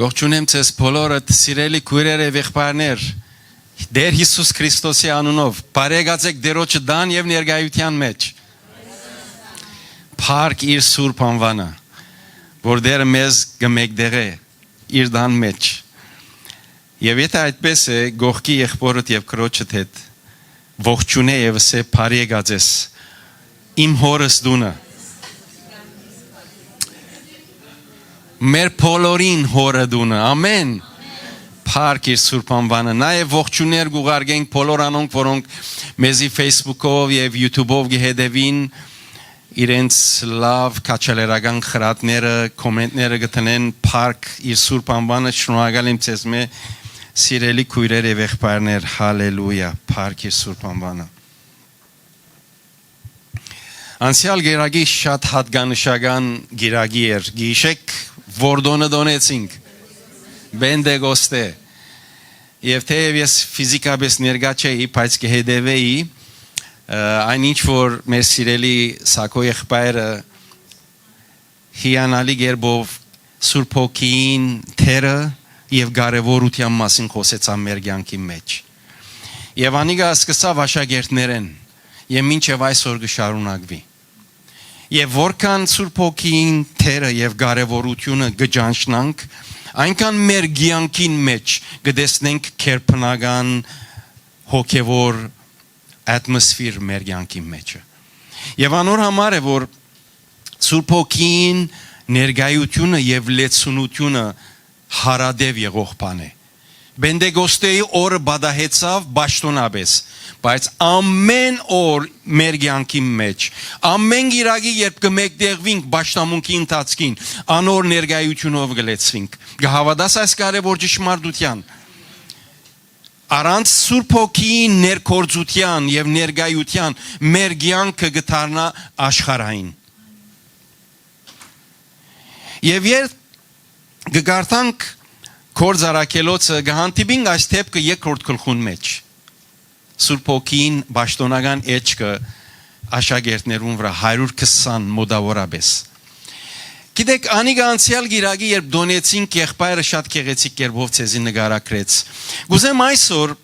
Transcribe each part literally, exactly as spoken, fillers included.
Ողջունեմ ձեզ բոլորդ, սիրելի քոյրեր եւ եղբայրներ, Տէր Յիսուս Քրիստոսի անունով։ Բարեկացեք Տիրոջը տան եւ ներկայութեան մէջ։ Փառք իր սուրբ անուանը, որ Տէրը մեզ կը մեկտեղէ իր տան մէջ։ Եւ եթէ այդպես է, կողքի եղբօրդ եւ քրոջդ հետ ողջունէ եւ ըսէ. «Բարի եկած ես իմ հօրս տունը»։ Մեր բոլորին հօրը տունը։ Ամեն։ Փառք իր սուրբ անուանը։ Նաեւ ողջուններ կ'ուղարկենք բոլոր անոնք, որոնք մեզի Facebook-ով եւ YouTube-ով կը հետեւին, իրենց լաւ քաջալերական խրատները, կոմենտները կը դնեն։ Փառք իր սուրբ անուանը։ Շնորհակալ եմ ձեզմէ, սիրելի քոյրեր եւ եղբայրներ։ Հալելույա, փառք իր սուրբ անուանը։ Անցեալ կերակի շատ յատկանշական կիրակի էր։ Գիշեք, որ տօնը տօնեցինք, Պենտեկոստէ։ Եւ թէեւ ես ֆիզիկապես ներկայ չէի, բայց կը հետեւէի, ը, այն ինչ որ մեր սիրելի Սակո եղբայրը հիանալի կերպով Սուրբ Հոգին դերը եւ կարեւորութեան մասին խօսեցաւ մեր կեանքի մէջ։ Եւ անիկա սկսաւ աշակերտներէն եւ մինչեւ այսօր կը շարունակուի։ Եւ որքան Սուրբ Հոգին դերը եւ կարեւորութիւնը կը ճանչնանք, այնքան մեր կեանքին մէջ կը տեսնենք գերբնական հոգեւոր atmosphere մեր կեանքին մէջը։ Եւ անոր համար է, որ Սուրբ Հոգին ներկայութիւնը եւ լեցունութիւնը յարատեւ եղող բան է։ Պենտեկոստեի օրը պատահեցաւ պաշտօնապես, բայց ամեն օր մեր կեանքին մէջ, ամեն կիրակի, երբ կը մեկտեղուինք պաշտամունքի ընթացքին, անոր ներկայութիւնով կը լեցուինք։ Կը հաւատա՞ս այս կարեւոր ճշմարտութեան։ Առանց Սուրբ Հոգիին ներգործութեան եւ ներկայութեան մեր կեանքը կը դառնայ աշխարհային։ Եւ երբ կը կարդանք Գործ Առաքելոցը, կը հանդիպինք այս դեպքը երկրորդ գլխուն մէջ։ Սուրբ Հոգին պաշտօնական էջքը աշակերտներուն վրայ, հարիւր քսան մօտաւորապէս։ Գիտեք, անիկա անցեալ կիրակի, երբ տօնեցինք, եղբայրը շատ գեղեցիկ կերպով ձեզի նկարագրեց։ Կ'ուզեմ այսօր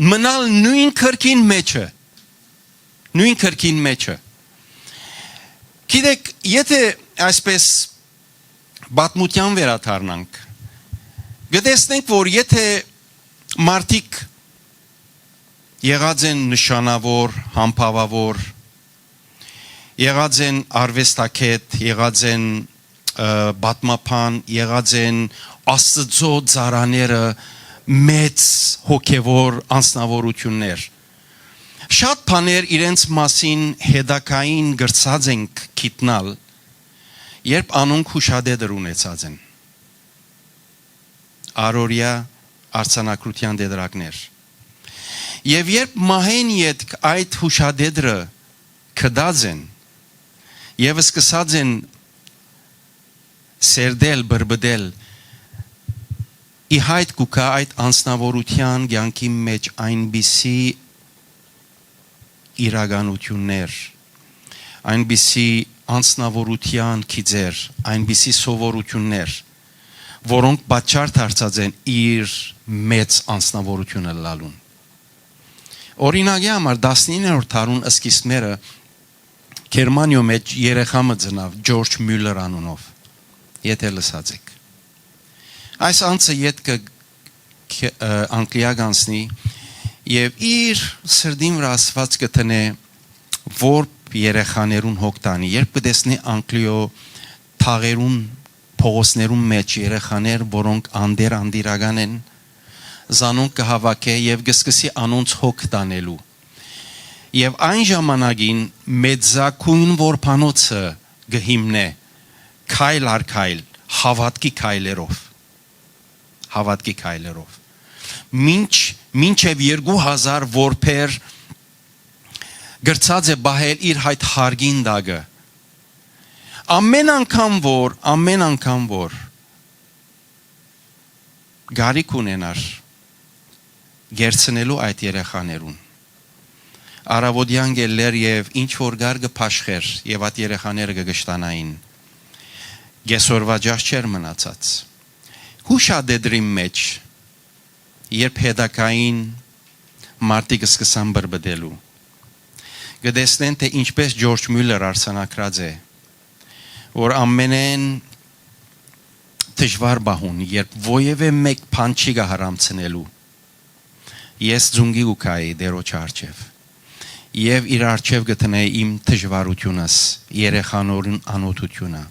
մնալ նոյն գրքին մէջը, նոյն գրքին մէջը։ Գիտեք, եթէ այսպես պատմութեան վերադառնանք, կը տեսնենք, որ եթէ մարդիկ եղած են նշանաւոր, համբաւաւոր, եղած են արուեստագէտ, եղած են, ը, պատմաբան, եղած են Աստուծոյ ծառաները, մեծ հոգեւոր անձնաւորութիւններ։ Շատ բաներ իրենց մասին հետագային կրցած ենք գիտնալ, երբ անոնք յուշատետր ունեցած են, առօրեայ արձանագրութեան տետրակներ։ Եւ երբ մահէն ետք այդ յուշատետրը գտած են եւ սկսած են սերտել, բրբտել, ի հայտ կու գայ այդ անձնաւորութեան կեանքի մէջ այնպիսի իրականութիւններ, այնպիսի անձնաւորութեան գիծեր, այնպիսի սովորութիւններ, որոնք պատճառ դարձած են իր մեծ անձնաւորութիւնը ըլլալուն։ Օրինակի համար, տասնիններորդ դարուն սկիզբները Գերմանիոյ մէջ երեխայ մը ծնաւ Ջորջ Միուլլեր անունով, եթէ լսած էք։ Այս անձը ետքը Ք-, ը, Անգլիա կանցնի եւ իր սրտին վրայ ասված կը դնէ, որբ երեխաներուն հոգ տանի, երբ կը տեսնի Անգլիոյ թաղերուն, փողոցներուն մէջ երեխաներ, որոնք անտեր անտիրական են, զանոնք կը հաւաքէ եւ կը սկսի անոնց հոգ տանելու։ Եւ այն ժամանակին մեծագոյն որբանոցը կը հիմնէ քայլ առ քայլ, հաւատքի քայլերով, հաւատքի քայլերով։ Մինչ, մինչեւ երկու հազար որբեր կրցած է պահել իր այդ հարկին տակը։ Ամեն անգամ որ, ամեն անգամ որ կարիք ունենար կերցնելու այդ երեխաներուն, առաւօտեան կ'ելլէր եւ ինչ որ կար կը փաշխէր եւ այդ երեխաները կը կշտանային։ Կեսօրուա ջահ չէր մնացած։ Յուշատետրին մէջ, երբ հետագային մարդիկ սկսան բրբտելու, կը տեսնեն, թէ ինչպէս Ջորջ Միուլլեր արձանագրած է, որ ամենէն դժուար պահուն, երբ որեւէ մէկ բան չի գահար ամցնելու, ես ծունկի կու գայի Տէրոջը առջեւ եւ իր առջեւ կը դնեի իմ դժուարութիւնս, երեխաներուն անօթութիւնը։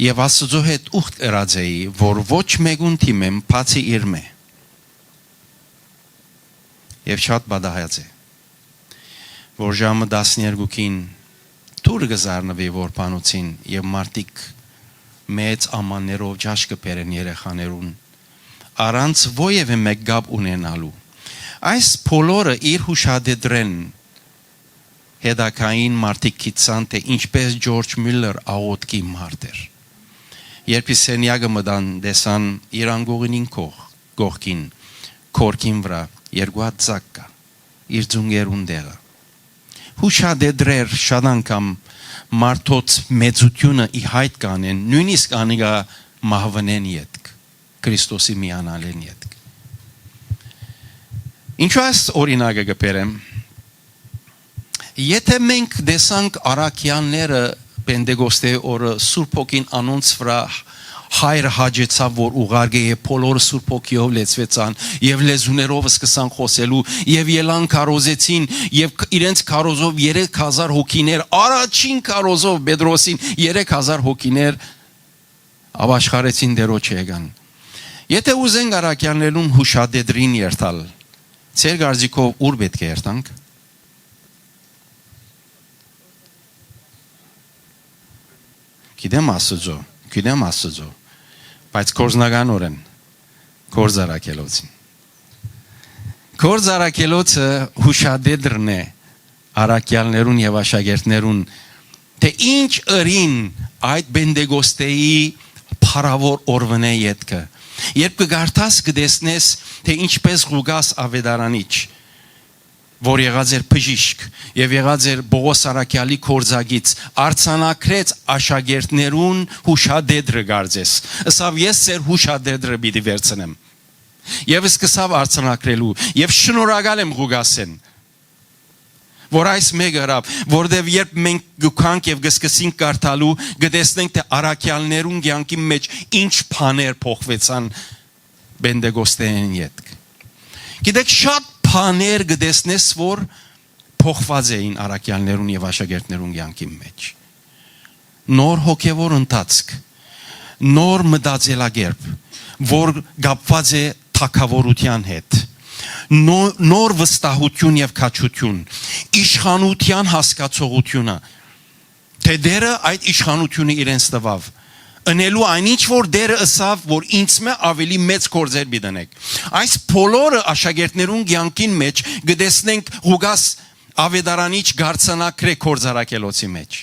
Եւ Աստուծոյ հետ ուխտ ըրած էի, որ ոչ մէկուն դիմեմ, բացի իրմէ։ Եւ շատ պատահած է, որ ժամը տասներկուքին դուռը կը զարնուի որբանոցին եւ մարդիկ մեծ ամաններով ճաշ կը բերեն երեխաներուն, առանց որեւէ մէկ կապ ունենալու։ Այս բոլորը իր յուշատետրէն հետագային մարդիկ գիտցան, թէ ինչպէս Ջորջ Միուլլեր աղօթքի մարդ էր։ Երբ իր սենեակը մտան, տեսան իր անկողնին կող-, կողքին, գորգին վրայ երկու հատ ծակ կայ, իր ծունկերուն տեղը։ Յուշատետրեր շատ անգամ մարդոց մեծութիւնը ի յայտ կանեն, նոյնիսկ անիկա մահուանէն ետք, Քրիստոսի միանալէն ետք։ Ինչո՞ւ այս օրինակը կը բերեմ։ Եթէ մենք տեսանք առաքեալները Պենտեկոստէ օրը Սուրբ Հոգին անոնց վրայ հայրը հաճեցաւ, որ ուղարկէ, եւ բոլորը Սուրբ Հոգիով լեցուեցան, եւ լեզուներով սկսան խօսելու, եւ ելան քարոզեցին, եւ ք-, իրենց քարոզով երեք հազար հոգիներ, առաջին քարոզով Պետրոսին երեք հազար հոգիներ ապաշխարեցին Տէրոջը եկան։ Եթէ ուզենք առաքեալներուն յուշատետրին երթալ, ձեր կարծիքով ո՞ւր պէտք է երթանք։ Գիտեմ Աստուծոյ, գիտեմ Աստուծոյ, բայց գործնականօրէն, գործ առաքելոցին։ Գործ առաքելոցը յուշատետրն է առաքեալներուն եւ աշակերտներուն, թէ ինչ ըրին այդ Պենտեկոստէի փառաւոր օրուընէ ետքը։ Երբ կը կարդաս, կը տեսնես, թէ ինչպէս Ղուկաս Աւետարանիչ, որ եղած էր բժիշկ եւ եղած էր Պողոս առաքեալի գործակից, արձանագրեց աշակերտներուն յուշատետրը, կարծես, ըսաւ. «Ես ձեր յուշատետրը պիտի վերցնեմ»։ Եւ սկսաւ արձանագրելու, եւ շնորհակալ եմ Ղուկասէն, որ այս մէկը ըրաւ, որտեւ երբ մենք կու գանք եւ կը սկսենք կարդալու, կը տեսնենք, թէ առաքեալներուն կեանքին մէջ ինչ բաներ փոխուեցան Պենտեկոստէն ետք։ Գիտեք, շատ բաներ կը տեսնես, որ փոխուած էին առաքեալներուն եւ աշակերտներուն կեանքին մէջ։ Նոր հոգեւոր ընթացք, նոր մտածելակերպ, որ կապուած է թագաւորութեան հետ, նո-, նոր վստահութիւն եւ քաջութիւն, իշխանութեան հասկացողութիւնը, թէ Տէրը այդ իշխանութիւնը իրենց տուաւ, ընելու այն ինչ որ Տէրը ըսաւ, որ ինձմէ աւելի մեծ գործեր պիտի ընէք։ Այս բոլորը աշակերտներուն կեանքին մէջ կը տեսնենք Ղուկաս Աւետարանիչ կ'արձանագրէ գործ առաքելոցի մէջ։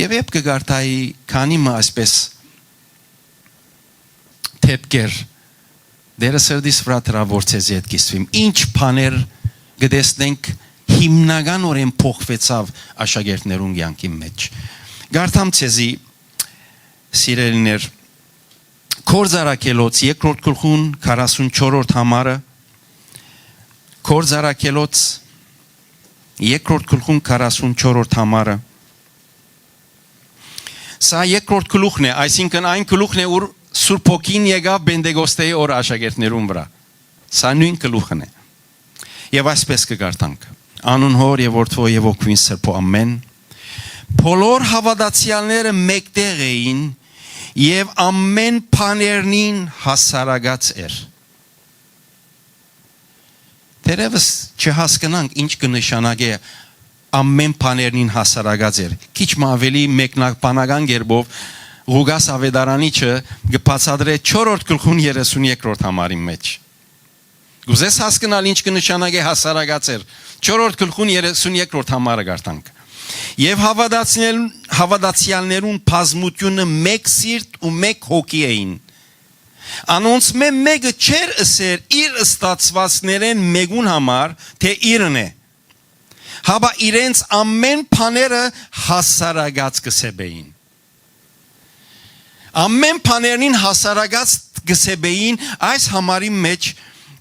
Եւ երբ կը կարդայի քանի մը այսպես դեպքեր, Տէրը սրտիս վրայ դրաւ, որ ձեզի հետ կիսուիմ։ Ինչ բաներ կը տեսնենք հիմնականօրէն փոխուեցաւ աշակերտներուն կեանքին մէջ։ Կարդամ ձեզի, սիրելիներ, Գործ առաքելոց երկրորդ գլխուն քառասունչորրորդ համարը, Գործ առաքելոց երկրորդ գլխուն քառասունչորրորդ համարը։ Սա երկրորդ գլուխն է, այսինքն այն գլուխն է, ուր Սուրբ Հոգին եկաւ Պենտեկոստեի օրը աշակերտներուն վրայ։ Սա նոյն գլուխն է։ Եւ այսպես կը կարդանք. «Անուն Հօր եւ Որդւոյ եւ Հոգւոյն Սրբոյ, ամէն»։ Բոլոր հաւատացեալները մէկտեղ էին եւ ամէն բաներնին հասարակած էր։ Թերեւս չհասկնանք, ինչ կը նշանակէ «ամէն բաներնին հասարակած էր»։ Քիչ մը աւելի մեկնաբանական կերպով Ղուկաս Աւետարանիչը կը բացատրէ չորրորդ գլխուն երեսուն երկրորդ համարին մէջ։ Կ'ուզես հասկնալ, ինչ կը նշանակէ «հասարակած էր»։ Չորրորդ գլխուն երեսուն երկրորդ համարը կարդանք։ «Եւ հաւատացնել-, հաւատացեալներուն բազմութիւնը մէկ սիրտ ու մէկ հոգի էին։ Անոնցմէ մէկը չէր ըսեր իր ստացուածներէն մէկուն համար, թէ իրն է, հապա իրենց ամէն բաները հասարակած կը սեպէին»։ Ամէն բաներնին հասարակած կը սեպէին, այս համարին մէջ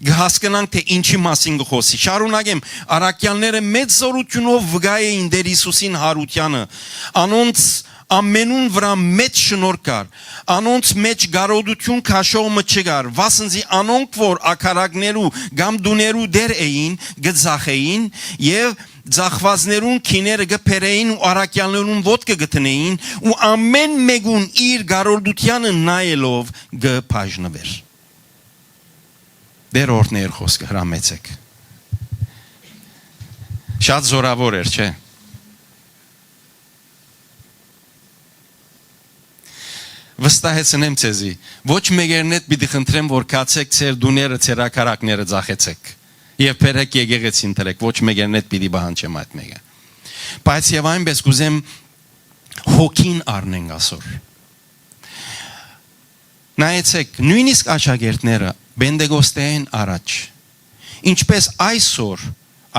կը հասկնանք, թէ ինչի մասին կը խօսի։ Շարունակեմ, առաքեալները մեծ զօրութիւնով վկայ էին Տէր Յիսուսին յարութեանը։ Անոնց ամենուն վրայ մեծ շնորհք կար։ Անոնց մէջ կարօտութիւն քաշող մը չկար, վասն զի անոնք որ ակարակներու կամ տուներու տէր էին, կը ծախէին եւ ծախուածներուն գիները կը բերէին ու առաքեալներուն ոտքը կը դնէին ու ամէն մէկուն իր կարօտութեանը նայելով կը բաժնուէր։ Տէր օրհնէր խօսքը, հրամեցէք։ Շատ զօրաւոր էր, չէ՞։ Վստահեցնեմ ձեզի, ոչ մեկերնէդ պիտի խնդրեմ որ գացէք ձեր տուները, ձեր ակարակները ծախեցէք եւ բերեք եկեղեցին տալեք, ոչ մեկերնէդ պիտի պահանջեմ այդ մէկը։ Բայց եւ այնպէս կ'ուզեմ հոգին առնենք ասոր։ Նայեցէք, նոյնիսկ աշակերտները Պենտեկոստէին առաջ, ինչպէս այսօր,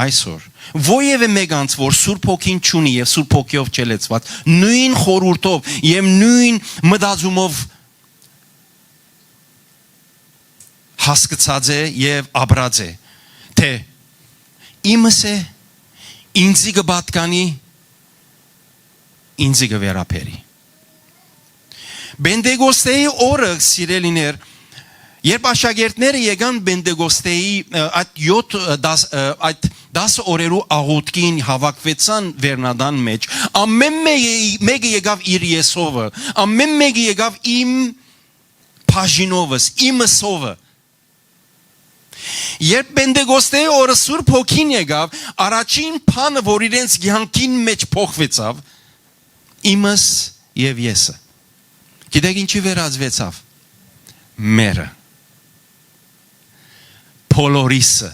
այսօր, որեւէ մէկ անձ որ Սուրբ Հոգին չունի եւ Սուրբ Հոգիով չէ լեցուած, նոյն խորհուրդով եւ նոյն մտածումով հասկցած է եւ ապրած է, թէ իմս է, ինծի կը պատկանի, ինծի կը վերաբերի։ Պենտեկոստեի օրը, սիրելիներ, երբ աշակերտները եկան Պենտեկոստեի, ը, այդ յոթ, ը, դաս, ը, այդ տասը օրերու աղօթքին հաւաքուեցան վերնատան մէջ, ամէն մէկը, մէկը եկաւ իր եսովը, ամէն մէկը եկաւ իմ բաժինովս, իմսովը։ Երբ Պենտեկոստեի օրը Սուրբ Հոգին եկաւ, առաջին բանը որ իրենց կեանքին մէջ փոխուեցաւ, իմս եւ եսը։ Գիտեք ինչի վերածուեցաւ։ Մերը, բոլորիսը։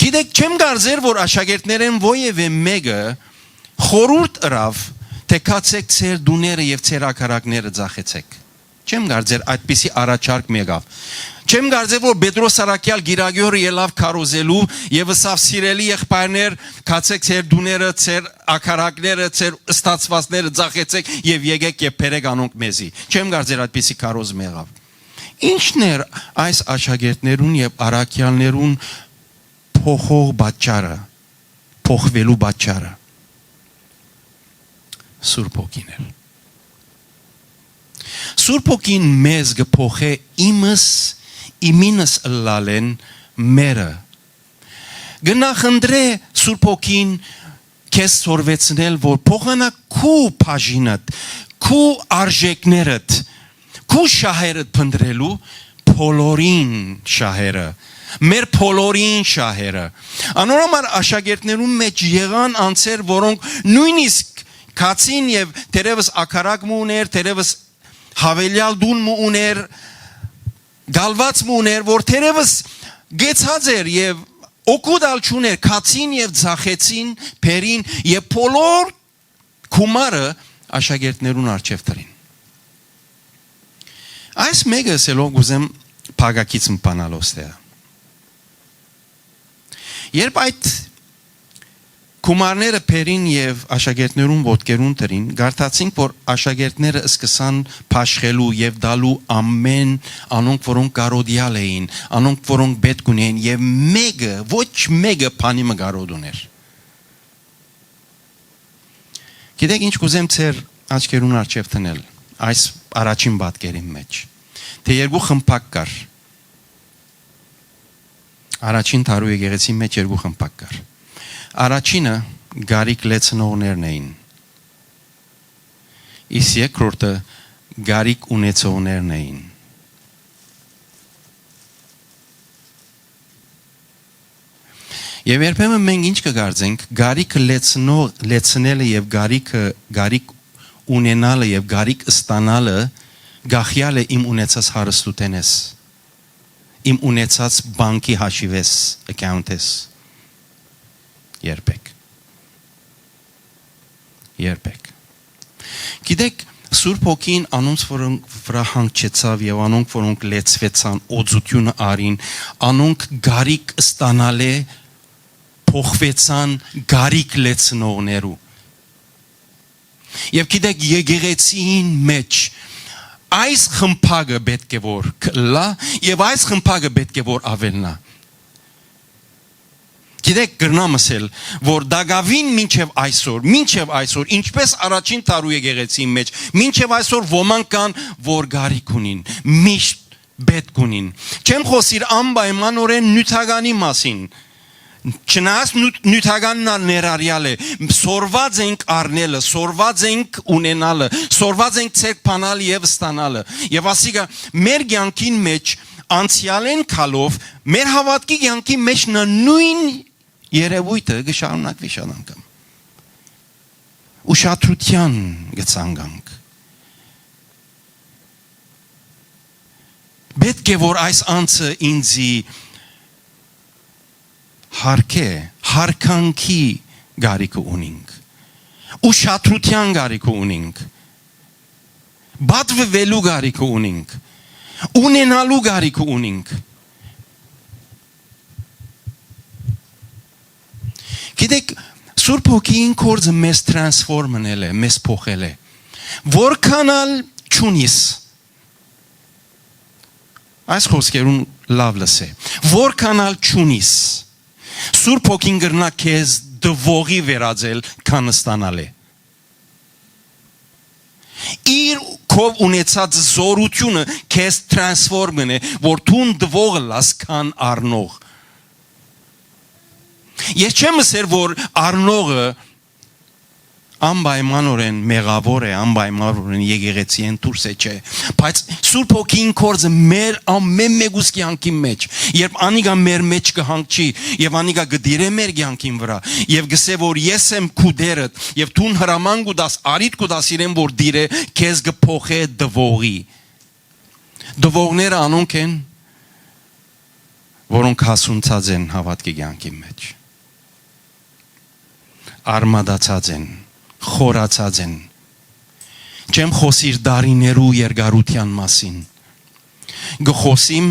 Գիտեք, չեմ կարծեր որ աշակերտներէն որեւէ մէկը խորհուրդ ըրաւ, թէ գացէք ձեր տուները եւ ձեր ակարակները ծախեցէք։ Չեմ կարծեր այդպիսի առաջարկ մը եղաւ։ Չեմ կարծեր որ Պետրոս առաքեալ կիրակի օրը ելաւ քարոզելու եւ ըսաւ. «Սիրելի եղբայրներ, գացէք ձեր տուները, ձեր ակարակները, ձեր ստացուածները ծախեցէք եւ եկէք եւ բերէք անոնք մեզի»։ Չեմ կարծեր այդպիսի քարոզ մը եղաւ։ Ի՞նչն էր այս աշակերտներուն եւ առաքեալներուն փոխող պատճառը, փոխուելու պատճառը։ Սուրբ Հոգին էր։ Սուրբ Հոգին մեզ կը փոխէ իմս, իմինս ըլլալէն մերը։ Կը նախընտրէ Սուրբ Հոգին քեզ սորվեցնել, որ փոխանայ քու բաժինդ, քու արժեքներդ, քու շահերդ փնտռելու, բոլորին շահերը, մեր բոլորին շահերը։ Անոր համար աշակերտներուն մէջ եղան անձեր, որոնք նոյնիսկ գացին եւ թերեւս ակարակ մը ունէր, թերեւս յաւելեալ տուն մը ունէր, գալուած մը ունէր, որ թերեւս գեցած էր եւ օգուտ ալ չունէր, գացին եւ ծախեցին, բերին եւ բոլոր գումարը աշակերտներուն առջեւ դրին։ Այս մէկը ըսելով կ'ուզեմ փակագիծ մը բանալ ոստեա։ Երբ այդ գումարները բերին եւ աշակերտներուն ոտքերուն դրին, կարդացինք որ աշակերտները սկսան բաշխելու եւ տալու ամէն անոնք, որոնք կարօտեալ էին, անոնք, որոնք պէտք ունէին, եւ մէկը, ոչ մէկը բանի մը կարօտ ունէր։ Գիտեք ինչ կ'ուզեմ ձեր աչքերուն առջեւ դնել այս առաջին պատկերին մէջ, թէ երկու խմբակ կար։ Առաջին դարու եկեղեցին մէջ երկու խմբակ կար։ Առաջինը կարիք լեցնողներն էին, իսկ երկրորդը կարիք ունեցողներն էին։ Եւ երբեմն մենք ինչ կը կարծենք, կարիքը լեցնող, լեցնելը եւ կարիքը, կարիք ունենալը եւ կարիք ստանալը կախեալ է իմ ունեցած հարստութենէս, իմ ունեցած բանկի հաշիվէս, account-էս։ Երբեք։ Երբեք։ Գիտեք, Սուրբ Հոգին անոնց, որոնք վրայ հանգչեցաւ եւ անոնք, որոնք լեցուեցան, օծութիւնը առին, անոնք կարիք ստանալէ փոխուեցան կարիք լեցնողներու։ Եւ գիտեք, եկեղեցիին մէջ այս խմբակը պէտք է որ ըլլայ, եւ այս խմբակը պէտք է որ աւելնայ։ Գիտեք, կրնամ ըսել, որ տակաւին մինչեւ այսօր, մինչեւ այսօր, ինչպէս առաջին դարու եկեղեցիին մէջ, մինչեւ այսօր ոմանք կան, որ կարիք ունին, միշտ պէտք ունին։ Չեմ խօսիր անպայմանօրէն նիւթականի մասին։ Չնայած նիւթ-, նիւթականն ալ ներառեալ է, սորված ենք առնելը, սորված ենք ունենալը, սորված ենք ձեռք բանալ եւ ստանալը։ Եւ ասիկա մեր կեանքին մէջ անցեալէն գալով, մեր հաւատքի կեանքի մէջ նա նոյն երեւոյթը կը շարունակուի շատ անգամ։ Ուշադրութեան կը ցանկանք։ Պէտք է որ այս անձը ինձի յարգէ, յարգանքի կարիքը ունինք, ուշադրութեան կարիքը ունինք, պատուելու կարիքը ունինք, ունենալու կարիքը ունինք։ Գիտեք, Սուրբ Հոգին գործը մեզ transform-նել է, մեզ փոխել է։ Որքան ալ չունիս, այս խոսքերուն լաւ լսէ, որքան ալ չունիս, Սուրբ Հոգին կրնայ քեզ տուողի վերածել, քան ստանալէ։ Իր քով ունեցած զօրութիւնը քեզ transform-ն է, որ դուն տուող ըլլաս, քան առնող։ Ես չեմ ըսեր, որ առնողը անպայմանօրէն մեղաւոր է, անպայմանօրէն եկեղեցիէն դուրս է, չէ, բայց Սուրբ Հոգին գործը մեր ամէն մեկուս կեանքի մէջ, երբ անիկա մեր մէջ կը հանգչի եւ անիկա կը տիրէ մեր կեանքին վրայ եւ կ'ըսէ, որ ես եմ քու Տէրդ, եւ դուն հրաման կու տաս, առիթ կու տաս իրեն, որ տիրէ, քեզ կը փոխէ տուողի։ Տուողները անոնք են, որոնք հասունցած են հաւատքի կեանքին մէջ, արմատացած են, խորացած են։ Չեմ խօսիր տարիներու երկարութեան մասին, կը խօսիմ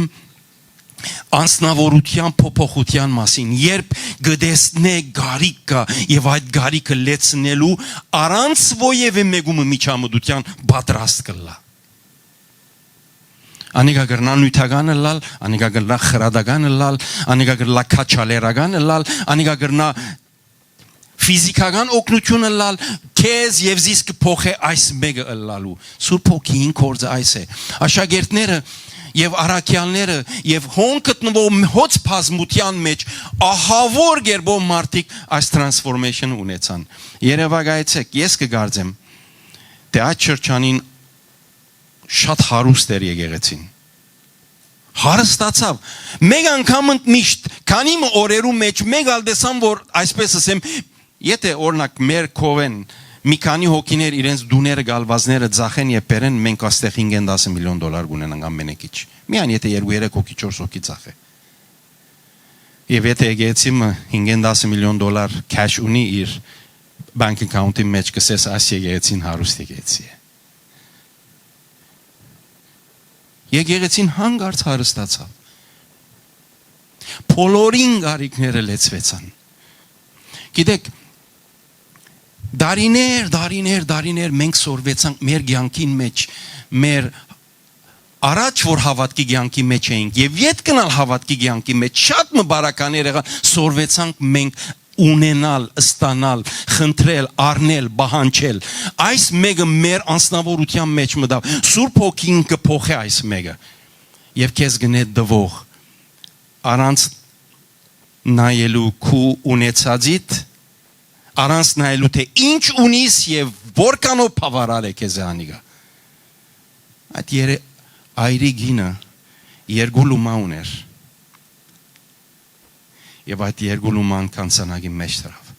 անձնաւորութեան փոփոխութեան մասին, երբ կը տեսնէ կարիք կայ եւ այդ կարիքը լեցնելու առանց որեւէ մեկու մը միջամտութեան պատրաստ կ'ըլլայ։ Անիկա կրնայ նիւթական ըլլալ, անիկա կրնայ խրատական ըլլալ, անիկա կրնայ քաջալերական ըլլալ, անիկա կրնայ ֆիզիքական օգնութիւն ըլլալ, քեզ եւ զիս կը փոխէ այս մէկը ըլլալու։ Սուրբ Հոգին գործը այս է։ Աշակերտները եւ առաքեալները եւ հոն գտնուող հոծ բազմութեան մէջ ահաւոր կերպով մարդիկ այս transformation ունեցան։ Երեւակայեցէք, ես կը կարծեմ, թէ այդ շրջանին շատ հարուստ էր եկեղեցին։ Հարստացաւ։ Մեկ անգամ ընդ միշտ, քանի մը օրերու մէջ, մեկ ալ տեսան, որ, այսպես ասեմ, եթե, օրինակ, մեր քովեն մի քանի հոգիներ իրենց տուները, գալուածները ձախեն եւ բերեն, մենք աստեղ հինգ տասը միլիոն դոլար կունենանք ամենեքիչ։ Միայն եթե երկու երեք հոգի, չորս հոգի ձախէ։ Եւ եթե եկեղեցի մը հինգ տասը միլիոն դոլար cash ունի իր bank account-ի մէջ, կ'ըսես, այս եկեղեցին հարուստ եկեղեցի է։ Եկեղեցին հանկարծ հարստացաւ։ Բոլորին կարիքները լեցուեցան։ Գիտեք, տարիներ, տարիներ, տարիներ մենք սորվեցանք մեր կեանքին մէջ, մեր առաջ որ հաւատքի կեանքի մէջ էինք եւ յետ կնալ հաւատքի կեանքի մէջ, շատ մը բարականեր եղան, սորվեցանք մենք ունենալ, ստանալ, խնդրել, առնել, պահանջել։ Այս մէկը մեր անձնաւորութեան մէջ մտաւ։ Սուրբ Հոգին կը փոխէ այս մէկը եւ քեզ կ'ընէ տուող, առանց նայելու քու ունեցածիդ, առանց նայելու թէ ինչ ունիս եւ որքանով բաւարար է քեզի անիկա։ Այդ երե-, այրի կինը երկու լումա ունէր եւ այդ երկու լուման կանցանակի մէջ դրաւ։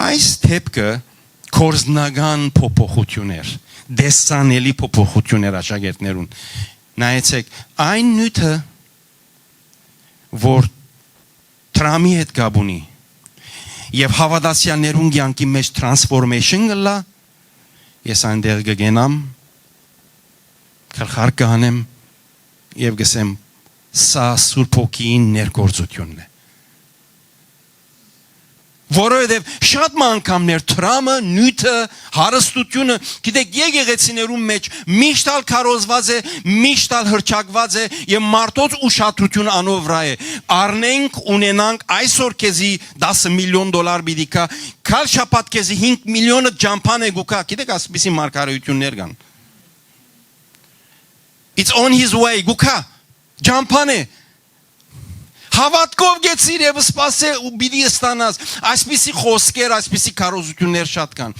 Այս դեպքը կորզնական փոփոխություն էր, տեսանելի փոփոխություն էր աշակերտներուն։ Նայեցեք, այն նիւթը, որ Թրամի հետ կապ ունի եւ հաւատացեալներուն կեանքի մէջ transformation կ'ըլլայ, ես այնտեղ կը կենամ, գլխարկ կը հանեմ եւ կ'ըսեմ, սա Սուրբ Հոգին ներգործությունն է։ Որովհետեւ շատ մը անգամներ դրամը, նիւթը, հարստությունը, գիտեք, եկեղեցիներուն մէջ միշտ ալ քարոզուած է, միշտ ալ հռչակուած է եւ մարդոց ուշադրութիւն անոր վրայ է։ Առնենք, ունենանք, այսօր քեզի տասը միլիոն դոլար պիտի գայ, գալ շաբաթ քեզի հինգ միլիոնը ճամփան է գուկա, գիտեք, ասպիսի մարգարեութիւններ կան։ It's on his way, գուկա, ճամփան է։ Հաւատքով գեցիր եւ սպասէ ու պիտի ստանաս։ Այսպիսի խօսքեր, այսպիսի քարոզութիւններ շատ կան։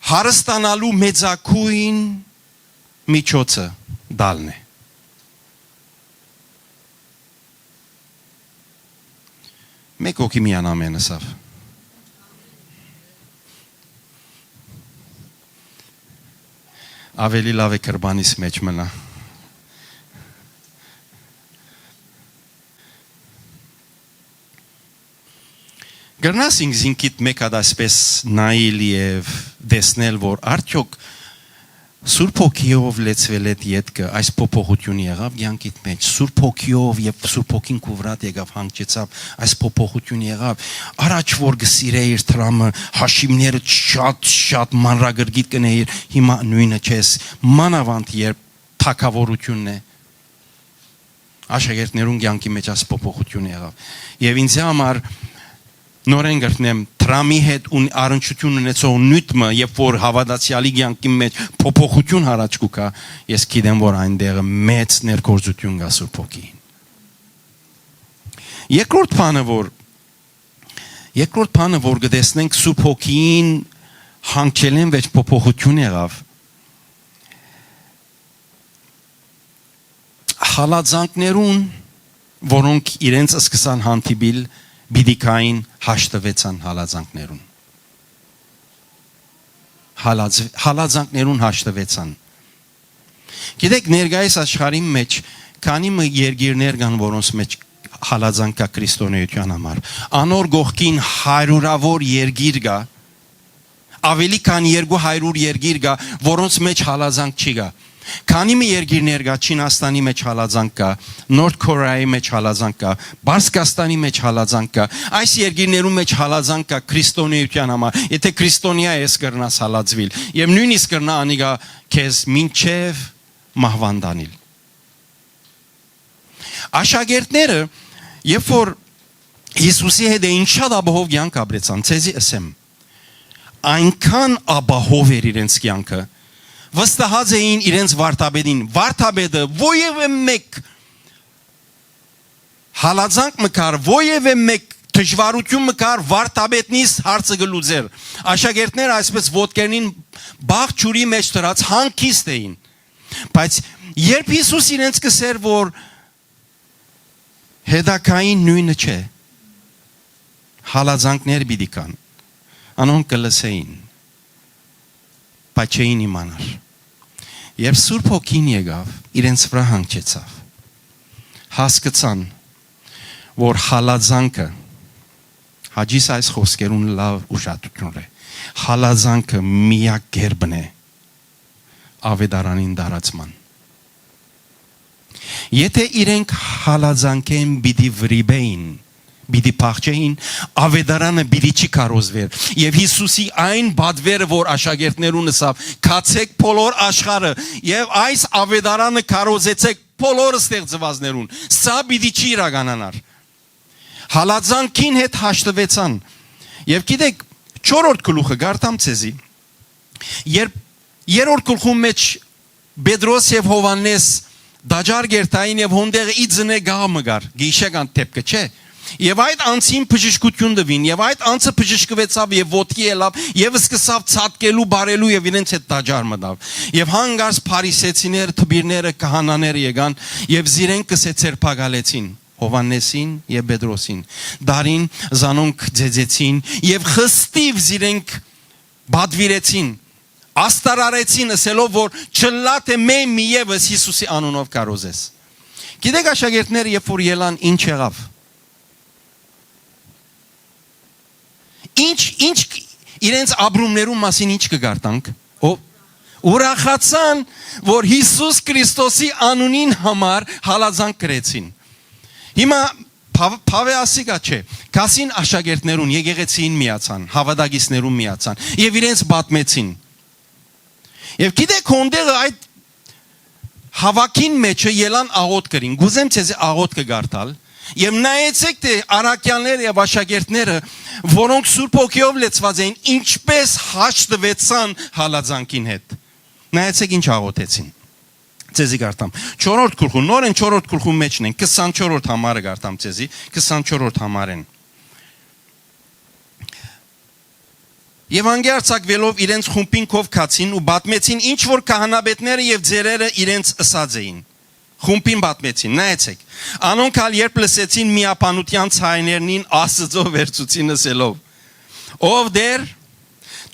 Հարստանալու մեծագոյն միջոցը տալն է։ Մէկ հոգի միան ամեն ըսաւ։ Աւելի լաւ է կրպանիս մէջ մնայ։ Կրնաս ինքզինքիդ մէկ հատ այսպէս նայիլ եւ տեսնել, որ արդեօք Սուրբ Հոգիով լեցուելէդ ետքը այս փոփոխութիւնը եղա՞վ կեանքիդ մէջ, Սուրբ Հոգիով, երբ Սուրբ Հոգին քու վրադ եկաւ, հանգչեցաւ, այս փոփոխութիւնը եղա՞վ։ Առաջ որ կը սիրէիր դրամը, հաշիւները շատ, շատ մանրակրկիտ կ'ընէիր, հիմա նոյնը չես, մանաւանդ երբ թագաւորութիւնն է։ Աշակերտներուն կեանքի մէջ այս փոփոխութիւնը եղաւ։ Եւ ինձի համար, նորէն կրկնեմ, դրամի հետ ուն-, առնչութիւն ունեցող նիւթ մը, երբ որ հաւատացեալի կեանքի մէջ փոփոխութիւն յառաջ կու գայ, ես գիտեմ, որ այնտեղը մեծ ներգործութիւն կայ Սուրբ Հոգիին։ Երկրորդ բանը, որ, երկրորդ բանը, որ կը տեսնենք Սուրբ Հոգիին հանգչելէն վեճ փոփոխութիւն եղաւ, հալածանքներուն, որոնք իրենց սկսան հանդիպիլ, պիտի գային, հաշտուեցան հալածանքներուն։ Հալած-, հալածանքներուն հաշտուեցան։ Գիտեք, ներկայիս աշխարհին մէջ քանի մը երկիրներ կան, որոնց մէջ հալածանք կայ քրիստոնէութեան համար։ Անոր կողքին հարիւրաւոր երկիր կայ, աւելի քան երկու հարիւր երկիր կայ, որոնց մէջ հալածանք չի գայ։ Քանի մը երկիրներ կայ, Չինաստանի մէջ հալածանք կայ, Նորթ Քորեայի մէջ հալածանք կայ, Պարսկաստանի մէջ հալածանք կայ։ Այս երկիրներու մէջ հալածանք կայ քրիստոնէութեան համար։ Եթէ քրիստոնեայ ես, կրնաս հալածուիլ։ Եւ նոյնիսկ կրնայ անիկա քեզ մինչեւ մահուան տանիլ։ Աշակերտները, երբ որ Յիսուսի հետ էին, շատ ապահով կեանք ապրեցան, ձեզի ըսեմ, այնքան ապահով էր իրենց կեանքը, վստահած էին իրենց վարդապետին։ Վարդապետը, որեւէ մէկ հալածանք մը կար, որեւէ մէկ դժուարութիւն մը կար, վարդապետն իսկ հարցը կը լուծէր։ Աշակերտները այսպես ոտքերնին բաղ ջուրի մէջ դրած հանգիստ էին։ Բայց երբ Յիսուս իրենց կ'ըսէր, որ հետագային նոյնը չէ, հալածանքներ պիտի կան, անոնք կը լսէին, բայց չէին իմանար։ Երբ Սուրբ Հոգին եկաւ, իրենց վրայ հանգչեցաւ, հասկցան, որ հալածանքը, Հաճիս այս խօսքերուն լաւ ուշադրութիւն է, հալածանքը միակ կերպն է Աւետարանին տարածման։ Եթէ իրենք հալածանքէն պիտի վրիպէին, պիտի փախչէին, Աւետարանը պիտի չի քարոզուէր։ Եւ Յիսուսի այն պատվերը, որ աշակերտներուն ըսաւ, «Գացէք բոլոր աշխարհը եւ այս Աւետարանը քարոզեցէք բոլոր ստեղծուածներուն», սա պիտի չի իրականանար։ Հալածանքին հետ հաշտուեցան։ Եւ գիտեք, չորրորդ գլուխը կարդամ ձեզի, երբ երրորդ գլխուն մէջ Պետրոս եւ Յովհաննէս տաճար կերտային եւ հոն տեղը ի ծնե գաղ մը կար, գիշեգան դէպքը, չէ՞։ Եւ այդ անձին բժշկութիւն տուին, եւ այդ անձը բժշկուեցաւ եւ ոտքի ելաւ, եւ սկսաւ ցատկելու, բարելու եւ իրենց հետ տաճար մտաւ։ Եւ հանկարծ փարիսեցիները, դպիրները, քահանաները եկան եւ զիրենք կսե ձերբակալեցին Յովհաննէսին եւ Պետրոսին։ Դարին, զանոնք ձեձեցին եւ խստիվ զիրենք պատուիրեցին, աստարարեցին, ըսելով, որ չլա թէ մէ մի եւս Յիսուսի անունով քարոզես։ Գիտեք, աշակերտները երբ որ ելան, ինչ եղաւ։ Ինչ, ինչ, իրենց ապրումներուն մասին ինչ կը կարդանք։ Ո-, ուրախացան, որ Յիսուս Քրիստոսի անունին համար հալածանք կրեցին։ Հիմա Փավ-, Փավը ասիկա չէ։ Գացին աշակերտներուն, եկեղեցիին միացան, հաւատակիցներուն միացան եւ իրենց պատմեցին։ Եւ գիտէք, հոն տեղը այդ հաւաքին մէջը ելան աղօթք կրին։ Կ'ուզեմ ձեզի աղօթքը կարդալ։ Եւ նայեցէք թէ առաքեալները եւ աշակերտները, որոնք Սուրբ Հոգիով լեցուած էին, ինչպէս հաշտուեցան հալածանքին հետ։ Նայեցէք ինչ աղօթեցին։ Ձեզի կարդամ։ Չորրորդ գլխուն, նորէն չորրորդ գլխուն մէջն են, քսանչորրորդ համարը կարդամ ձեզի, քսանչորրորդ համարեն։ Եւ անկէ արձակուելով իրենց խումբին քով գացին ու պատմեցին ինչ որ քահանայապետները եւ ծերերը իրենց ըսած էին։ Խումբին պատմեցին, նայեցէք։ Անոնք ալ երբ լսեցին միաբանութեան ցայներնին Աստծո վերցուցին ըսելով. «Ով Տեր,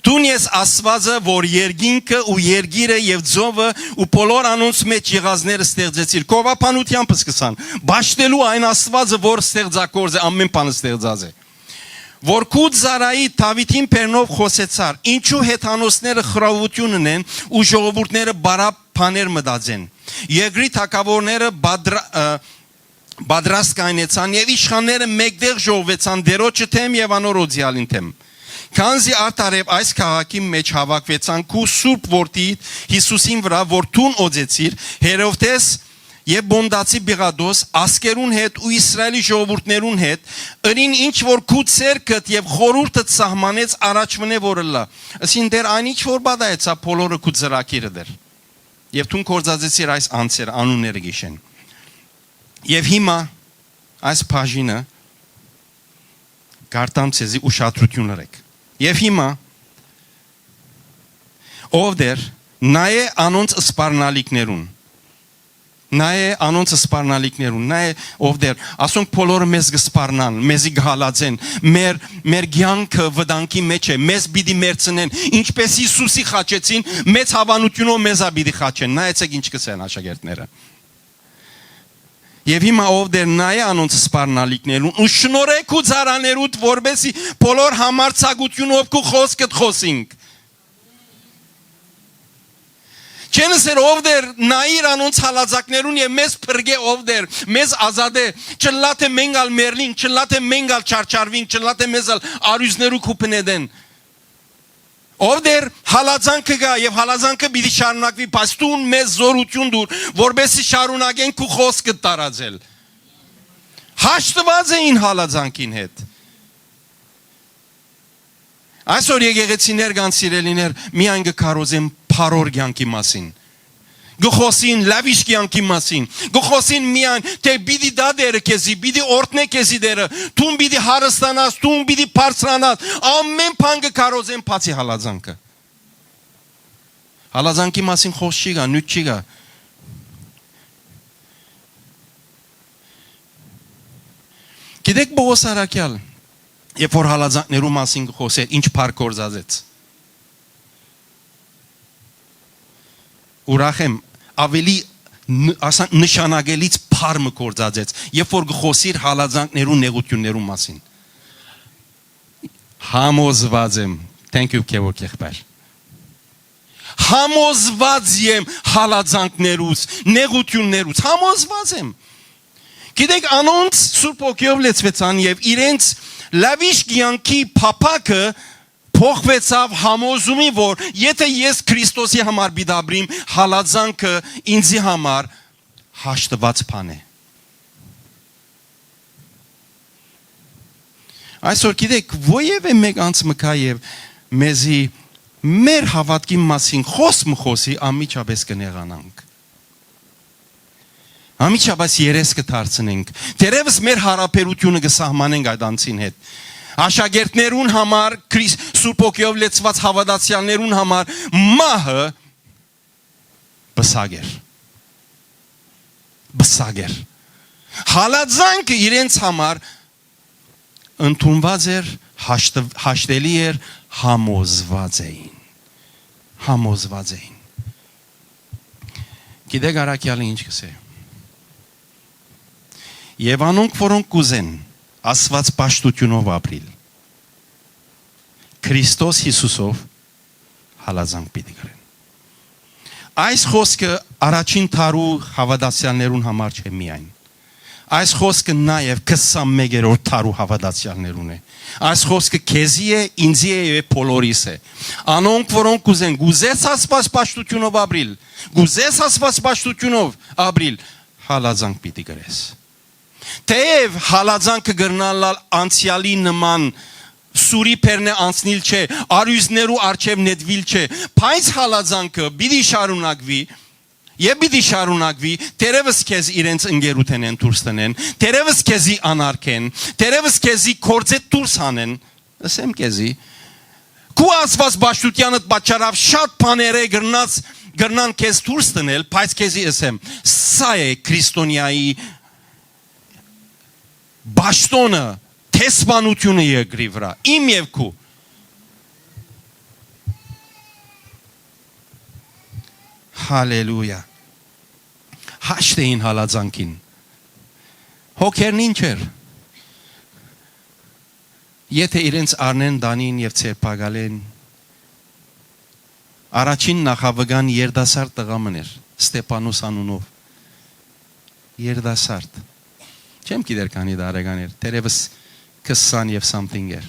դուն ես Աստուածը, որ երկինքը ու երկիրը եւ ծովը ու բոլոր անոնց մեջ եղածները ստեղծեցիր»։ Քովաբանութեամբ սկսան, պաշտելու այն Աստուածը, որ ստեղծագործ է, ամեն բան ստեղծած է, որ քու ծառայի Դաւիթին բերնով խօսեցար, ինչու հեթանոսները խռովութիւն ընեն ու ժողովուրդները բարապ բաներ մտածեն, երկրի թագաւորները բադրա-, ը, պատրաստ կայնեցան եւ իշխանները մէկտեղ ժողվեցան Տէրոջը դէմ եւ անոր օծեալին դէմ։ Քանզի արդարեւ այս քաղաքի մեջ հաւաքուեցան քու սուրբ որդի Յիսուսին վրայ, որ դուն օծեցիր, Հերովդէս եւ Պոնտացի Պիղատոս, ազգերուն հետ ու Իսրայէլի ժողովուրդներուն հետ, ըրին ինչ որ քու ձեռքդ եւ խորհուրդդ սահմանեց առաջուընէ որ ըլլայ։ Ըսին դեռ այն ինչ որ պատահեցաւ, բոլորը քու ծրագիրը դեռ։ Եւ դուն կործածեցիր այս անձերը, անունները գիշեն։ Եւ հիմա այս բաժինը կարդամ ձեզի, ուշադրութիւն ըրեք։ Եւ հիմա, ով Տեր, նայէ անոնց սպառնալիքներուն, նայէ անոնց սպառնալիքներուն, նայէ, ով Տեր, ասոնք բոլորը մեզ կսպառնան, մեզի կհալածեն, մեր, մեր կեանքը վտանգի մեջ է, մեզ պիտի մեռցնեն, ինչպէս Յիսուսի խաչեցին, մեծ հաւանութիւնով մեզ ա պիտի խաչեն։ Նայեցեք ինչ կ'ըսեն աշակերտները։ Եւ հիմա, ով Տեր, նայէ անոնց սպառնալիքներուն ու շնորհէ քու ծառաներուդ, որպէսզի բոլոր համարձակութիւնով քու խօսքդ խօսինք։ Չեն ըսեր, ով Տեր, նայիր անոնց հալածանքներուն եւ մեզ փրկէ, ով Տեր, մեզ ազատէ, չըլլայ թէ մենք ալ մեռնինք, չըլլայ թէ մենք ալ չարչարուինք, չըլլայ թէ մեզ ալ արիւզներու քու փնետեն։ Ով Տեր, հալածանքը կայ եւ հալածանքը պիտի շարունակուի, բայց դուն մեզ զօրութիւն տուր, որպէսզի շարունակենք քու խօսքդ տարածել։ Հաշտուած էին հալածանքին հետ։ Այսօր եկեղեցիներ կան, սիրելիներ, միայն կը քարոզեն բարոր կեանքի մասին։ Կը խօսին լաւիշ կեանքի մասին։ Կը խօսին միայն, թէ պիտի տայ Տէրը քեզի, պիտի օրհնէ քեզի Տէրը, դուն պիտի հարստանաս, դուն պիտի բարձրանաս, ամեն բան կը քարոզեն, բացի հալածանքը։ Հալածանքի մասին խօս չի գայ, նիւթ չի գայ։ Գիտեք, Պողոս առաքեալ, երբ որ հալածանքներու մասին կը խօսէր, ինչ փառ գործածեց։ Ուրախ եմ, ավելի ն-, ասա, նշանակելից փառ մը գործածեց, երբ որ կը խօսիր հալածանքներու նեղութիւններու մասին։ Համոզված եմ, thank you, Քեւոր եղբայր։ Համոզված եմ հալածանքներուց, նեղութիւններուց, համոզված եմ։ Գիտեք, անոնց Սուրբ Հոգիով լեցուեցան եւ իրենց լաւիշ կեանքի փափաքը փոխուեցաւ համոզումի, որ եթե ես Քրիստոսի համար պիտի ապրիմ, հալածանքը ինձի համար հաշտուած բան է։ Այսօր, գիտեք, որևէ մէկ անձ մը գայ եւ մեզի մեր հաւատքի մասին խօս մը խօսի, անմիջապէս կը նեղանանք։ Անմիջապէս երես կը դարձնենք։ Դերևս մեր յարաբերութիւնը կը սահմանենք այդ անձին հետ։ Աշակերտներուն համար, Քրիս-, Սուրբ Հոգիով լեցուած հաւատացեալներուն համար մահը պսակ էր։ Պսակ էր։ Հալածանքը իրենց համար ընդունված էր, հաշտ-, հաշտելի էր, համոզված էին։ Համոզված էին։ Գիտեք առաքեալը ինչ կ'ըսէ։ Եւ անոնք, որոնք կ'ուզեն Աստուած պաշտութիւնով ապրիլ, Քրիստոս Յիսուսով հալածանք պիտի կրեն։ Այս խօսքը առաջին դարու հաւատացեալներուն համար չէ միայն։ Այս խօսքը նաեւ քսանմեկերորդ դարու հաւատացեալներուն է։ Այս խօսքը քեզի է, ինծի է եւ բոլորիս է։ Անոնք, որոնք կ'ուզեն, կ'ուզես Աստուած պաշտութիւնով ապրիլ, կ'ուզես Աստուած պաշտութիւնով ապրիլ, հալածանք պիտի կրես։ Թէեւ հալածանքը կրնա ըլլալ անցեալի նման, սուրի բերնէ անցնիլ չէ, արիւզներու առջեւ նետուիլ չէ, բայց հալածանքը պիտի շարունակուի եւ պիտի շարունակուի, թերեւս քեզ իրենց ընկերութենէն դուրս տնեն, թերեւս քեզի անարգեն, թերեւս քեզի գործէ դուրս հանեն, ըսեմ քեզի, քու Աստուած պաշտութեանդ պատճառաւ շատ բաներէ կրնաս, կրնան քեզ դուրս տնել, բայց քեզի ըսեմ, սա է քրիստոնեայի պաշտոնը, դեսպանութիւնը երկրի վրայ, իմ եւ քու։ Հալելույա։ Հաշտ էին հալածանքին։ Հոգերն ինչ էր։ Եթէ իրենց առնեն տանին եւ ձերբակալեն, առաջին նախավգան երիտասարդ տղայ մըն էր, Ստեփանոս անունով։ Երիտասարդ։ Չեմ գիտեր քանի տարեկան էր, թերեւս քսան եւ something էր։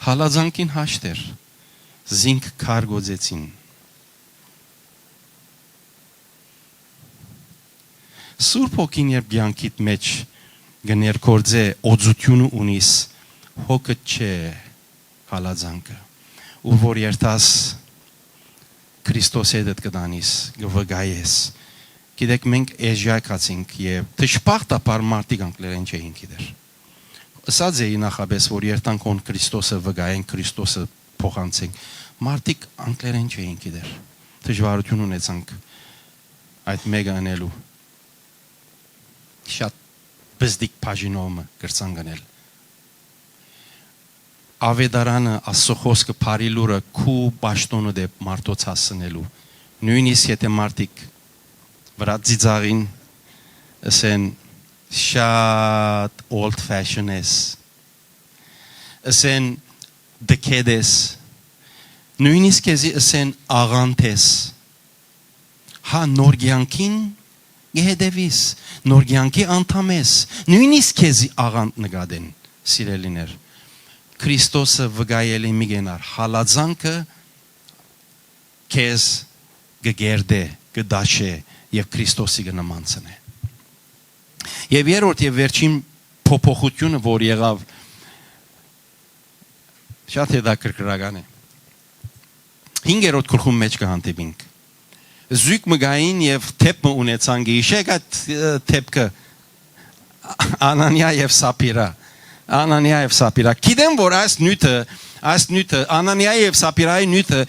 Հալածանքին հաշտ էր, զինք քարկոծեցին։ Սուրբ Հոգին երբ կեանքիդ մէջ կը ներգործէ, օծութիւնը ունիս, հոգդ չէ հալածանքը, ուր որ երթաս Քրիստոս հետդ կը տանիս, կը վկայես։ Գիտեք, մենք էժյա գացինք եւ դժբախտաբար մարդիկ անկլերեն չէին գիտեր։ Ըսած էի նախապէս, որ երթանք հոն Քրիստոսը վկայենք, Քրիստոսը փոխանցենք։ Մարդիկ անկլերեն չէին գիտեր։ Դժուարութիւն ունեցանք այդ մէկը ընելու։ Շատ բզդիկ բաժինով մը կրցանք ընել։ Աւետարանը, Աստուծոյ խօսքը, բարի լուրը քու պաշտոնը դէպ մարդոց հասցնելու։ Նոյնիսկ եթէ մարդիկ վրայ ծիծաղին, ըսեն, շատ old fashion ես, ըսեն, դքետ ես, նոյնիսկ քեզի ըսեն, աղանդ ես, հա, նոր կեանքին կը հետեւիս, նոր կեանքի անդամ ես, նոյնիսկ քեզի աղանդ նկատեն, սիրելիներ։ Քրիստոսը վկայելի մի կենար, հալածանքը քեզ կը կերտէ, կը դաշէ եւ Քրիստոսի կը նմանցնէ։ Եւ երրորդ եւ վերջին փոփոխութիւնը, որ եղաւ, շատ հետաքրքրական է։ Հինգերորդ գլխուն մէջ կը հանդիպինք։ Զոյգ մը կային եւ դէպ մը ունեցան, կը յիշեք այդ, ը, դէպքը, Անանիա եւ Սապիրա։ Անանիա եւ Սապիրա։ Գիտեմ, որ այս նիւթը, այս նիւթը, Անանիա եւ Սապիրայի նիւթը,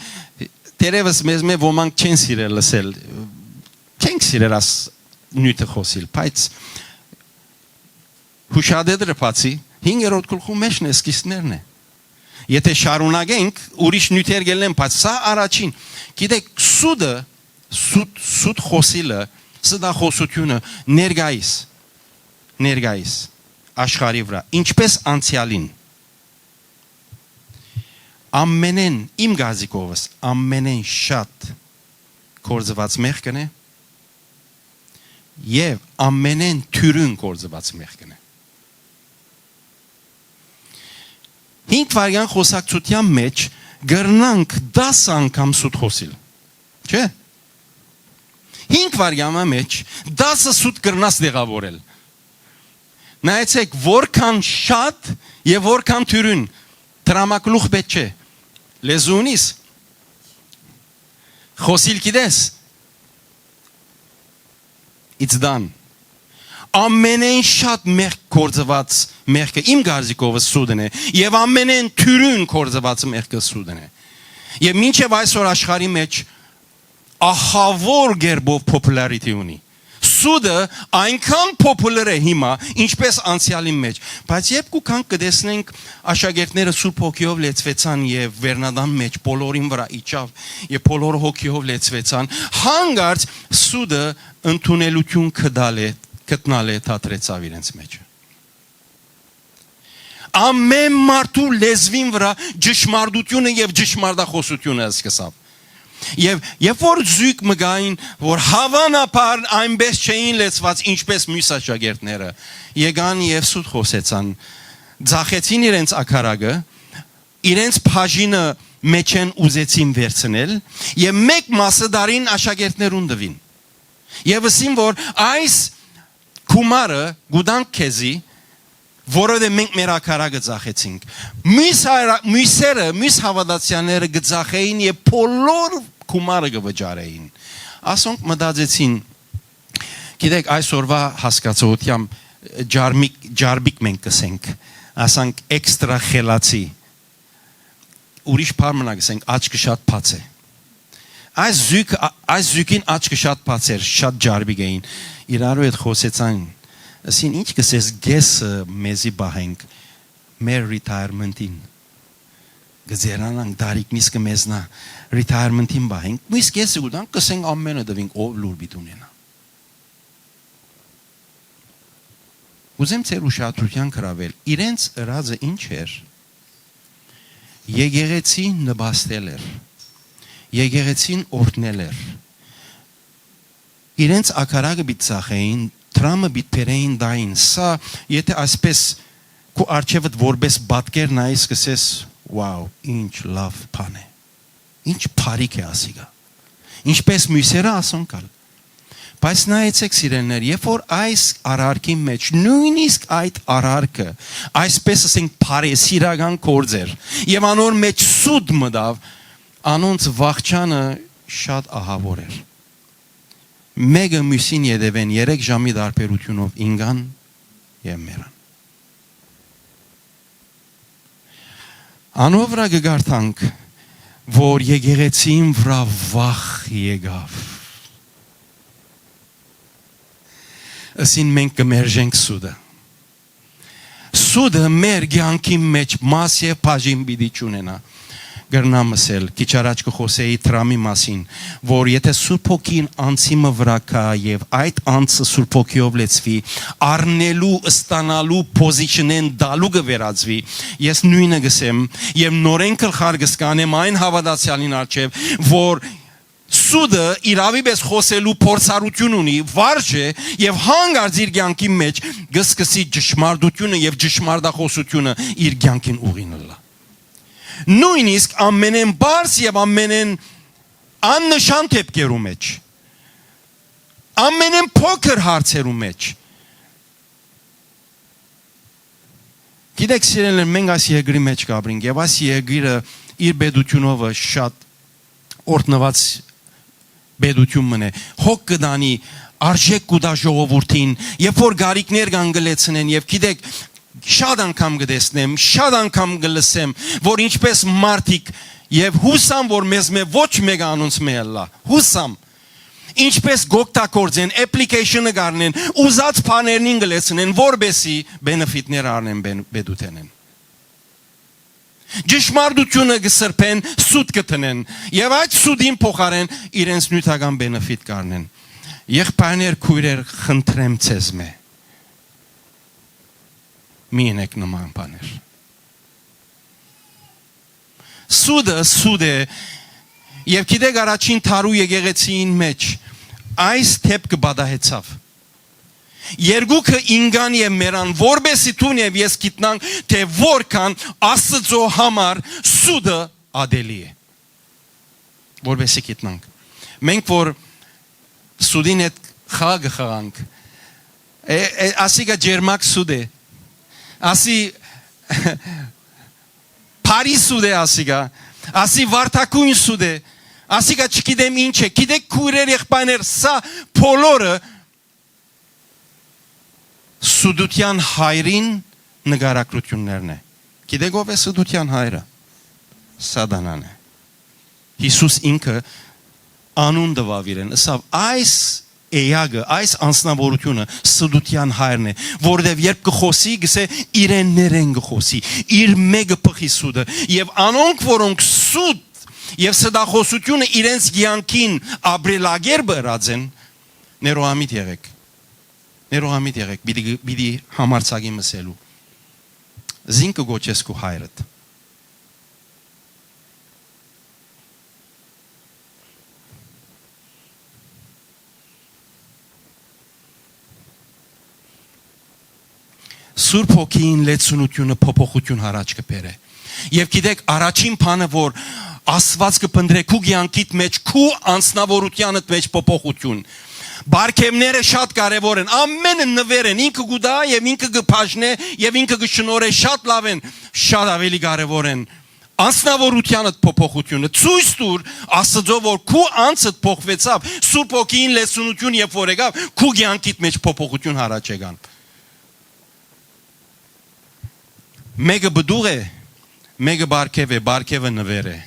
թերեւս մեզմէ ոմանք չեն սիրեր լսել, չենք սիրեր այս նիւթը խօսիլ, բայց յուշադեդրը բացի, հինգերորդ գլխու մէջն է, սկիզբներն է։ Եթէ շարունակենք, ուրիշ նիւթեր կ'ելլեն, բայց սա առաջին։ Գիտեք, սուտը, սուտ, սուտ խօսիլը, ստախօսութիւնը ներկայիս, ներկայիս աշխարհի վրայ, ինչպէս անցեալին, ամենէն, իմ կարծիքովս, ամենէն շատ գործուած մեղքն է եւ ամենէն դիւրին գործուած մեղքն է։ Հինգ վայրկեան խօսակցութեան մէջ կրնանք տասը անգամ սուտ խօսիլ, չէ՞։ Հինգ վայրկեանին մէջ տասը սուտ կրնաս տեղաւորել։ Նայեցեք, որքան շատ եւ որքան դիւրին, դրամագլուխ պէտք չէ։ Լեզու ունիս, խօսիլ գիտես, it's done։ Ամենէն շատ մեղք գործուած մեղքը իմ կարծիքովս սուտն է, եւ ամենէն դիւրին գործուած մեղքը սուտն է։ Եւ մինչեւ այսօր աշխարհի մէջ ահաւոր կերպով popularity ունի։ Սուտը այնքան popular է հիմա, ինչպես անցեալին մէջ։ Բայց երբ կու գանք, կը տեսնենք, աշակերտները Սուրբ Հոգիով լեցուեցան եւ վերնատան մէջ բոլորին վրայ իջաւ եւ բոլորը հոգիով լեցուեցան, հանկարծ սուտը ընդունելութիւն գտալ է, գտնալ է, դադրեցաւ իրենց մէջ։ Ամեն մարդու լեզուին վրայ ճշմարտութիւնը եւ ճշմարտախօսութիւնը սկսաւ։ Եւ երբ որ զոյգ մը կային, որ հաւանաբար այնպէս չէին լեցուած, ինչպէս միւս աշակերտները, եկան եւ սուտ խօսեցան, ձախեցին իրենց ակարակը, իրենց բաժինը մէջէն ուզեցին վերցնել եւ մէկ մասը դարին աշակերտներուն տուին։ Եւ ըսին, որ այս գումարը կու տանք քեզի, որովհետեւ մենք մեր ակարակը ձախեցինք։ Մյուս հայր-, մյուսերը, մյուս հաւատացեալները կը ձախէին եւ բոլոր գումարը կը վճարէին։ Ասոնք մտածեցին, գիտեք, այսօրվա հասկացողութեամբ ջարմիկ-, ջարբիկ մենք կ'ըսենք, ասանք էքստրա խելացի, ուրիշ բառ մը կ'ըսենք, աչքը շատ բաց է։ Այս զոյգ-, ա-, այս զոյգին աչքը շատ բաց էր, շատ ջարբիկ էին։ Իրարու հետ խօսեցան, ըսին, «Ի՞նչ կ'ըսես, կէսը մեզի պահենք մեր retirement-ին։ Կը ձեռնանանք, Դարիկ, նիսկը մեզնա, retirement-ին պահենք, միս կէսը կու տանք, կ'ըսենք, ամէնը տուինք, ով լուր պիտի ունենայ»։ Ուզեմ ձեր ուշադրութեան գրաւել, իրենց ըրածը ինչ էր։ Եկեղեցին նպաստել էր, եկեղեցին օրհնել էր, իրենց ակարակը պիտի ծախէին, դրամը պիտի բերէին տային։ Սա, եթե այսպես քու առջեւդ որպես պատկեր նայես, կ'ըսես, «Wow, ինչ լաւ բան է, ինչ բարիք է ասիկա»։ Ինչպես միւսերը, ասոնք ալ։ Բայց նայեցէք, սիրելիներ, երբ որ այս արարքին մէջ, նոյնիսկ այդ արարքը, այսպես ասենք, բարեսիրական գործ էր, եւ անոր մէջ սուտ մտաւ, անոնց վախճանը շատ ահաւոր էր։ Մէկը միւսին ետեւէն երեք ժամի տարբերութիւնով ինկան եւ մեռան։ Անոր վրայ կը կարդանք, որ եկեղեցին վրայ վախ եկաւ։ Ըսին, մենք կը մերժենք սուտը։ Սուտը մեր կեանքի մէջ մաս եւ բաժին պիտի չունենայ։ Կրնամ ըսել, քիչ առաջ կը խօսէի դրամի մասին, որ եթե Սուրբ Հոգին անձի մը վրայ գայ եւ այդ անձը Սուրբ Հոգիով լեցուի, առնելու, ստանալու position-ին տալու կը վերածուի, ես նոյնը կ'ըսեմ եւ նորէն գլխարկ կ'անեմ այն հաւատացեալին առջեւ, որ սուտը իրաւի պէս խօսելու փորձառութիւն ունի, վարժ է, եւ հանկարծ իր կեանքի մէջ կը սկսի ճշմարտութիւնը եւ ճշմարտախօսութիւնը իր կեանքին ուղին ըլլայ։ Նոյնիսկ ամենէն պարզ եւ ամենէն աննշան դէպքերու մէջ, ամենէն փոքր հարցերու մէջ։ Գիտեք, սիրելիներ, մենք այս երկրի մէջ կ'ապրենք եւ այս երկիրը իր պետութիւնովը շատ օրհնուած պետութիւն մըն է։ Հոգ կը տանի, արժէք կու տայ ժողովուրդին, երբ որ գարիքներ կան կը լեցնեն, եւ գիտեք, շատ անգամ կը տեսնեմ, շատ անգամ կը լսեմ, որ ինչպես մարդիկ, եւ յուսամ, որ մեզմէ ոչ մէկը անոնցմէ ըլլայ, յուսամ, ինչպես կ'օգտագործեն, application-ը կ'առնեն, ուզած բաներնին կը լեցնեն, որպեսի benefit-ներ առնեն բեն-, պետութենէն։ Ճշմարտութիւնը կը սրբեն, սուտ կը դնեն, եւ այդ սուտին փոխարէն իրենց նիւթական benefit կ'առնեն։ Եղբայրներ, քոյրեր, խնդրեմ ձեզմէ, մի ընեք նման բաներ։ Սուտը սուտ է, եւ գիտեք, առաջին դարու եկեղեցիին մէջ այս դէպքը պատահեցաւ։ Երկուքը ինկան եւ մեռան, որպեսի դուն եւ ես գիտնանք, թէ որքան Աստծո համար սուտը ատելի է։ Որպեսի գիտնանք։ Մենք որ սուտին հետ խաղ կը խաղանք, է, է, ասիկա ջերմակ սուտ է, ասի բարի սուտ է, ասիկա, ասի վարդագոյն սուտ է, ասիկա չգիտեմ ինչ է, գիտեք, քոյրեր, եղբայրներ, սա բոլորը սուտութեան հայրին նկարագրութիւններն է։ Գիտեք ո՞վ է սուտութեան հայրը։ Սատանան է։ Յիսուս ինքը անուն տուաւ իրեն, ըսաւ. «Այս էակը, այս անձնաւորութիւնը սուտութեան հայրն է», որովհետեւ երբ կը խօսի, գսե, իրեններէն կը խօսի, իր մէկը բղի սուտը, եւ անոնք, որոնք սուտ եւ ստախօսութիւնը իրենց կեանքին ապրելակերպը ըրած են, ներողամիտ եղէք, ներողամիտ եղէք, պիտի, պիտի համարձակի մսելու. «Զին կը կոչես քու հայրդ»։ Սուրբ Հոգին լեցունութիւնը փոփոխութիւն յառաջ կը բերէ։ Եւ գիտէք, առաջին բանը, որ Աստուած կը փնտռէ քու կեանքիդ մէջ, քու անձնաւորութեանդ մէջ փոփոխութիւն։ Պարգեւները շատ կարեւոր են, ամէնը նուէր են, ինքը կու տայ եւ ինքը կը բաժնէ եւ ինքը կը շնորհէ, շատ լաւ են, շատ աւելի կարեւոր են անձնաւորութեանդ փոփոխութիւնը։ Ցոյց տուր Աստուծոյ, որ քու անձդ փոխուեցաւ, Սուրբ Հոգին լեցունութիւն երբ որ եկաւ, քու կեանքիդ մէջ փոփոխութիւն յառաջ եկան։ Մէկը պտուղ է, մէկը պարգեւ է, պարգեւը նուէր է։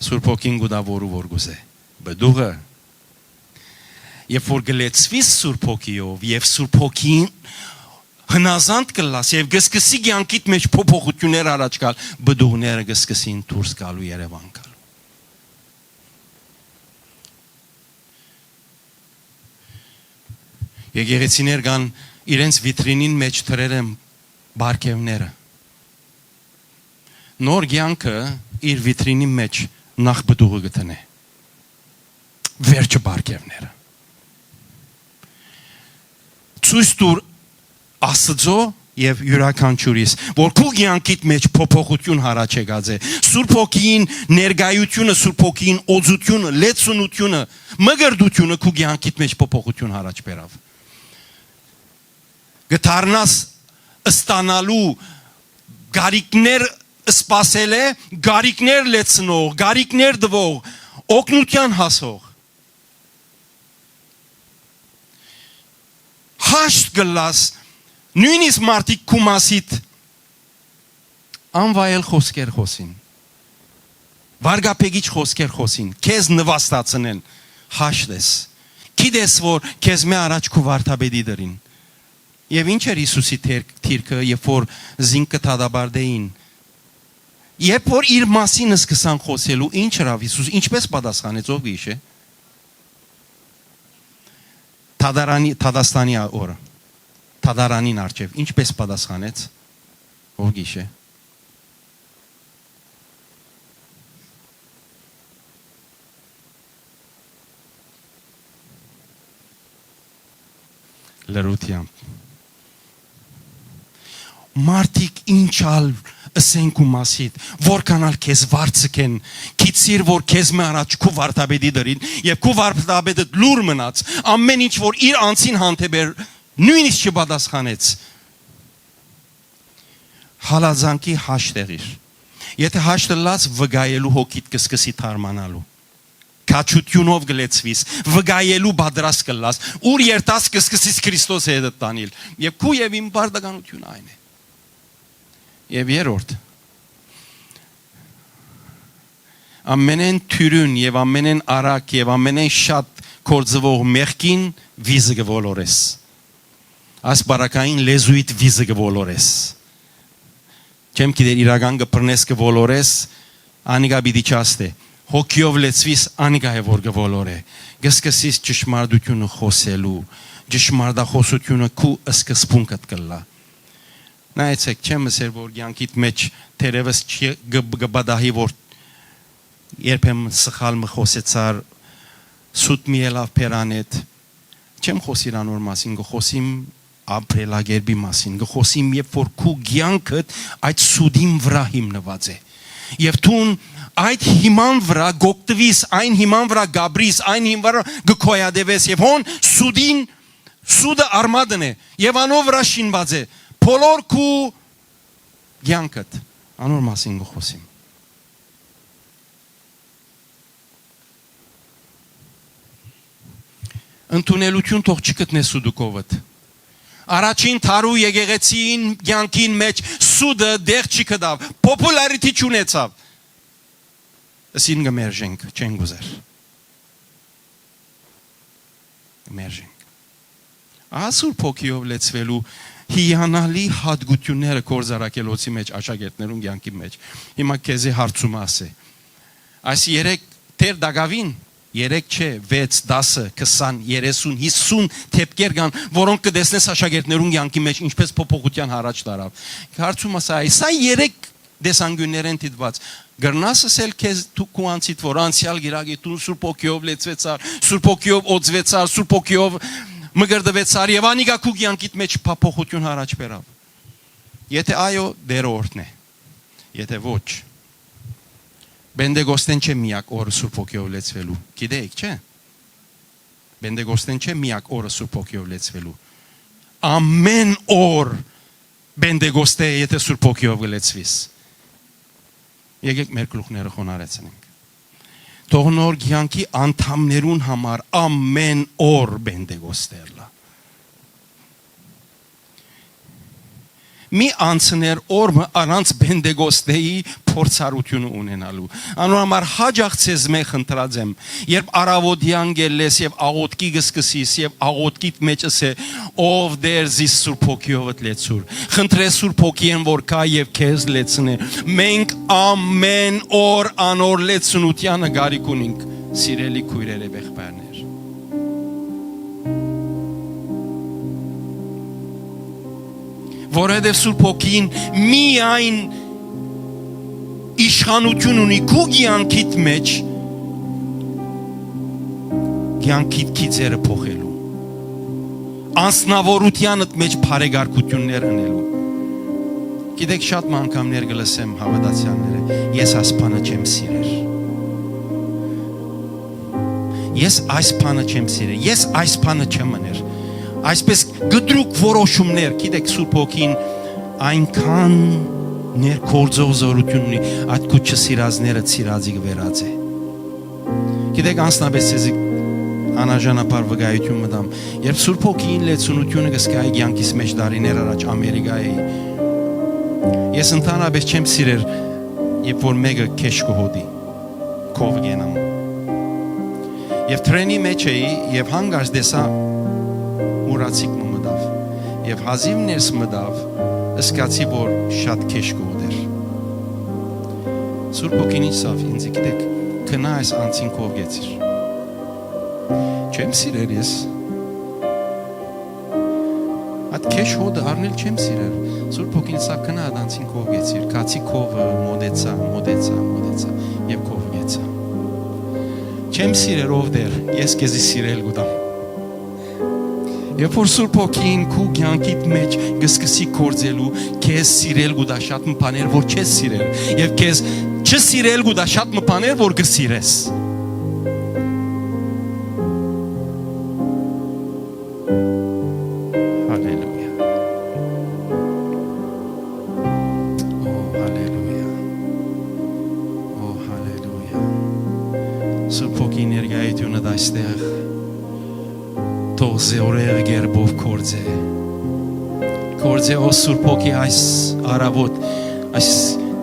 Սուրբ Հոգին կու տայ որու որ կ'ուզէ։ Պտուղը։ Երբ որ կը լեցուիս Սուրբ Հոգիով եւ Սուրբ Հոգին հնազանդ կ'ըլլաս եւ կը սկսի կեանքիդ մէջ փոփոխութիւններ յառաջ գալ, պտուղները կը սկսին դուրս գալու, երեւան գալու։ Եկեղեցիներ կան, իրենց վիթրինին մէջ դրեր են պարգեւները։ Նոր կեանքը իր վիթրինին մէջ նախ պտուղը կը դնէ, վերջը պարգեւները։ Ցոյց տուր Աստուծոյ եւ իւրաքանչիւրիս, որ քու կեանքիդ մէջ փոփոխութիւն յառաջ եկած է։ Սուրբ Հոգին ներկայութիւնը, Սուրբ Հոգին օծութիւնը, լեցունութիւնը, մկրտութիւնը քու կեանքիդ մէջ փոփոխութիւն յառաջ բերաւ։ Կը դառնաս ստանալու կարիքներ սպասելէ, կարիքներ լեցնող, կարիքներ տուող, օգնութեան հասող։ Հաշտ կ'ըլլաս, նոյնիսկ մարդիկ քու մասիդ անվայել խօսքեր խօսին, վարկաբեկիչ խօսքեր խօսին, քեզ նուաստացնեն, հաշտ ես։ Գիտես, որ քեզմէ առաջ քու վարդապետի դրին։ Եւ ի՞նչ էր Յիսուսի թեր-, թիրքը, երբ որ զինք կը դատապարտէին։ Երբ որ իր մասին սկսան խօսելու, ի՞նչ ըրաւ Յիսուս, ինչպե՞ս պատասխանեց, ո՞վ կը յիշէ։ Դատարանի, դատաստանի ա-, օրը, դատարանին առջեւ, ինչպե՞ս պատասխանեց, ո՞վ կը յիշէ։ Լրությամբ։ Մարդիկ ինչ ալ ըսեն քու մասիդ, որքան ալ քեզ վարձ կեն, գիտիր, որ քեզմէ առաջ քու վարդապետի դրին, եւ քու վարդապետը լուր մնաց, ամէն ինչ որ իր անձին հանդէպ էր, նոյնիսկ չպատասխանեց։ Հալածանքի հաշտ եղիր։ Եթե հաշտ ըլլաս, վկայելու հոգիդ կը սկսի թարմանալու։ Քաջութիւնով կը լեցուիս, վկայելու պատրաստ կ'ըլլաս, ուր երթաս կը սկսիս Քրիստոսը հետդ տանիլ։ Եւ քու եւ իմ պարտականութիւնը այն է։ Եւ երրորդ, ամենէն թիւրին եւ ամենէն արագ եւ ամենէն շատ գործուող մեղքին վիզը կը ոլորես։ Այս բարակային լեզուիդ վիզը կը ոլորես։ Չեմ գիտեր, իրական կը բռնես, կը ոլորես, անիկա պիտի չաստէ։ Հոգիով լեցուիս, անիկա է որ կը ոլորէ։ Կը սկսիս ճշմարտութիւնը խօսելու, ճշմարտախօսութիւնը քու սկզբունքդ կ'ըլլայ։ Նայեցէք, չեմ ըսեր, որ կեանքիդ մէջ թերեւս չի, կը, կը պատահի, որ երբեմն սխալ մը խօսեցար, սուտ մի ելաւ բերանեդ։ Չեմ խօսիր անոր մասին, կը խօսիմ ապրելակերպի մասին, կը խօսիմ, երբ որ քու կեանքդ այդ սուտին վրայ հիմնուած է։ Եւ դուն այդ հիման վրայ կ'օգտուիս, այն հիման վրայ կ'ապրիս, այն հիման վրայ կը գոյատեւես, եւ հոն սուտին, սուտը արմատն է, եւ անոր վրայ շինուած է բոլոր քու կեանքդ, անոր մասին կը խօսիմ։ Ընդունելութիւն թող չգտնես սուտուկովդ։ Առաջին դարու եկեղեցին կեանքին մէջ սուտը տեղ չգտաւ, popularity չունեցաւ։ Ըսին կը մերժենք, չենք ուզեր։ Կը մերժենք։ Ահա Սուրբ Հոգիով լեցուելու հիանալի հատկությունները գործարակելոցի մեջ, աշակերտներուն կեանքի մեջ։ Հիմա քեզի հարցում ասէ։ Այս երեք դեր տակաւին, երեք չէ, վեց, տասը, քսան, երեսուն, հիսուն դեպքեր կան, որոնք կը տեսնես աշակերտներուն կեանքի մեջ ինչպես փոփոխութեան յառաջ տարաւ։ Հարցում ասա, այս սա երեք տեսանկիւններէն դիտուած, կրնաս ըսել քեզ դու քու անձիդ, որ անցեալ գիրակի դու Սուրբ Հոգիով լեցուեցար, Սուրբ Հոգիով օծուեցար, Սուրբ Հոգիով մկրտուեցար եւ անիկա քու կեանքիդ մեջ փոփոխութիւն յառաջ բերաւ։ Եթէ այո, Տէրը օրհնէ։ Եթէ ոչ, Պենտեկոստէն չէ միակ օրը Սուրբ Հոգիով լեցուելու։ Գիտէիք, չէ՞։ Պենտեկոստէն չէ միակ օրը Սուրբ Հոգիով լեցուելու։ Ամէն օր Պենտեկոստէ, եթէ Սուրբ Հոգիով կը լեցուիս։ Եկէք մեր գլուխները խոնարհեցնենք։ Թող նոր կեանքի անդամներուն համար ամէն օր Պենտեկոստէ ըլլայ։ Մի անցներ օր մը առանց Պենտեկոստէի փորձառութիւնը ունենալու։ Անոր համար յաճախ ձեզմէ խնդրած եմ, երբ առաւօտեան կ'ելլես եւ աղօթքի կը սկսիս եւ աղօթքիդ մէջ ըսէ. «Ով Տէր, զիս Սուրբ Հոգիովդ լեցուր»։ Խնդրէ Սուրբ Հոգիէն, որ գայ եւ քեզ լեցնէ։ Մենք ամէն օր անոր լեցունութեանը կարիք ունինք, սիրելի քոյրեր եւ եղբայրներ։ Որովհետեւ Սուրբ Հոգին միայն իշխանութիւն ունի քու կեանքիդ մէջ, կեանքիդ գիծերը փոխելու, անձնաւորութեանդ մէջ բարեկարգութիւններ ընելու։ Գիտէք, շատ մը անգամներ կը լսեմ հաւատացեալները. «Ես այս բանը չեմ սիրեր։ Ես այս բանը չեմ սիրեր։ Ես այս բանը չեմ ըներ»։ Այսպես կտրուկ որոշումներ, գիտէք, Սուրբ Հոգին այնքան ներգործող զօրութիւն ունի, այդ քու չսիրածները սիրածի կը վերածէ։ Գիտէք, անձնապէս ձեզի անաժանաբար վկայութիւն մը տամ։ Երբ Սուրբ Հոգին լեցունութիւնը կը զգայի կեանքիս մէջ տարիներ առաջ Ամերիկայ էի, ես ընդհանրապէս չեմ սիրեր, երբ որ մէկը քեշ կը հոտի, քով կենամ։ Եւ թրենի մէջ էի եւ հանկարծ տեսայ մուրացիկ մը մտաւ։ Եւ հազիւ ներս մտաւ, զգացի, որ շատ քեշ կը հոտէր։ Սուրբ Հոգին ինչ սաւ ինձ, գիտէք, «Գնա այս անձին քով կեցիր»։ Չեմ սիրեր ես։ Այդ քեշ հոտը առնել չեմ սիրեր։ Սուրբ Հոգին սա «Գնա այդ անձին քով կեցիր»։ Գացի քովը, մոտեցայ, մոտեցայ, մոտեցայ եւ քով կեցայ։ Չեմ սիրեր, ով Տէր, ես քեզի սիրել կու տամ։ Երբ որ Սուրբ Հոգին քու կեանքիդ մէջ կը սկսի գործելու, քեզ սիրել կու տայ շատ մը բաներ, որ չես սիրեր, եւ քեզ չսիրել կու տայ շատ մը բաներ, որ կը սիրես։ Հալելույա։ Օ, հալելույա։ Օ, հալելույա։ Սուրբ Հոգի ներկայութիւնը այստեղ թող զօրեղ կերպով գործէ։ Գործէ, օ Սուրբ Հոգի, այս առաւօտ, այս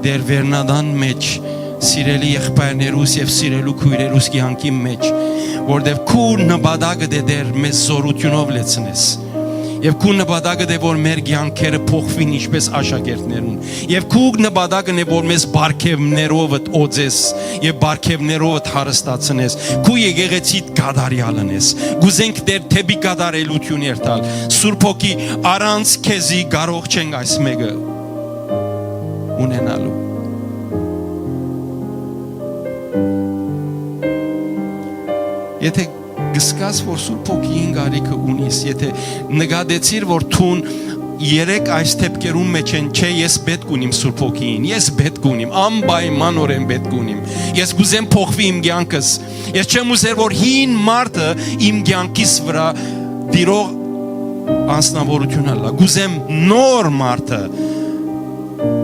Տէր վերնատան մէջ, սիրելի եղբայրներուս եւ սիրելու քոյրերուս կեանքի մէջ, որտեւ քու նպատակը դե Տէր մեզ զօրութիւնով լեցնես։ Եւ քու նպատակը դե որ մեր կեանքերը փոխվին ինչպես աշակերտներուն։ Եւ քու նպատակն է որ մեզ պարգեւներովդ օծես եւ պարգեւներովդ հարստացնես։ Քու եկեղեցիդ կատարեալն ես։ Կուզենք Տէր դէպի կատարելութիւն երթալ։ Սուրբ Հոգի, առանց քեզի կարող չենք այս մէկը ունենալու։ Եթէ կսկաս, որ Սուրբ Հոգիին կարիքը ունիս, եթէ նկատեցիր, որ դուն երեք այս դեպքերուն մէջ են, չէ, ես պէտք ունիմ Սուրբ Հոգիին, ես պէտք ունիմ, անպայմանօրէն պէտք ունիմ, ես կուզեմ փոխվի իմ կեանքս, ես չեմ ուզեր, որ հին մարդը իմ կեանքիս վրա տիրող անձնավորություն ըլլայ, կուզեմ նոր մարդը,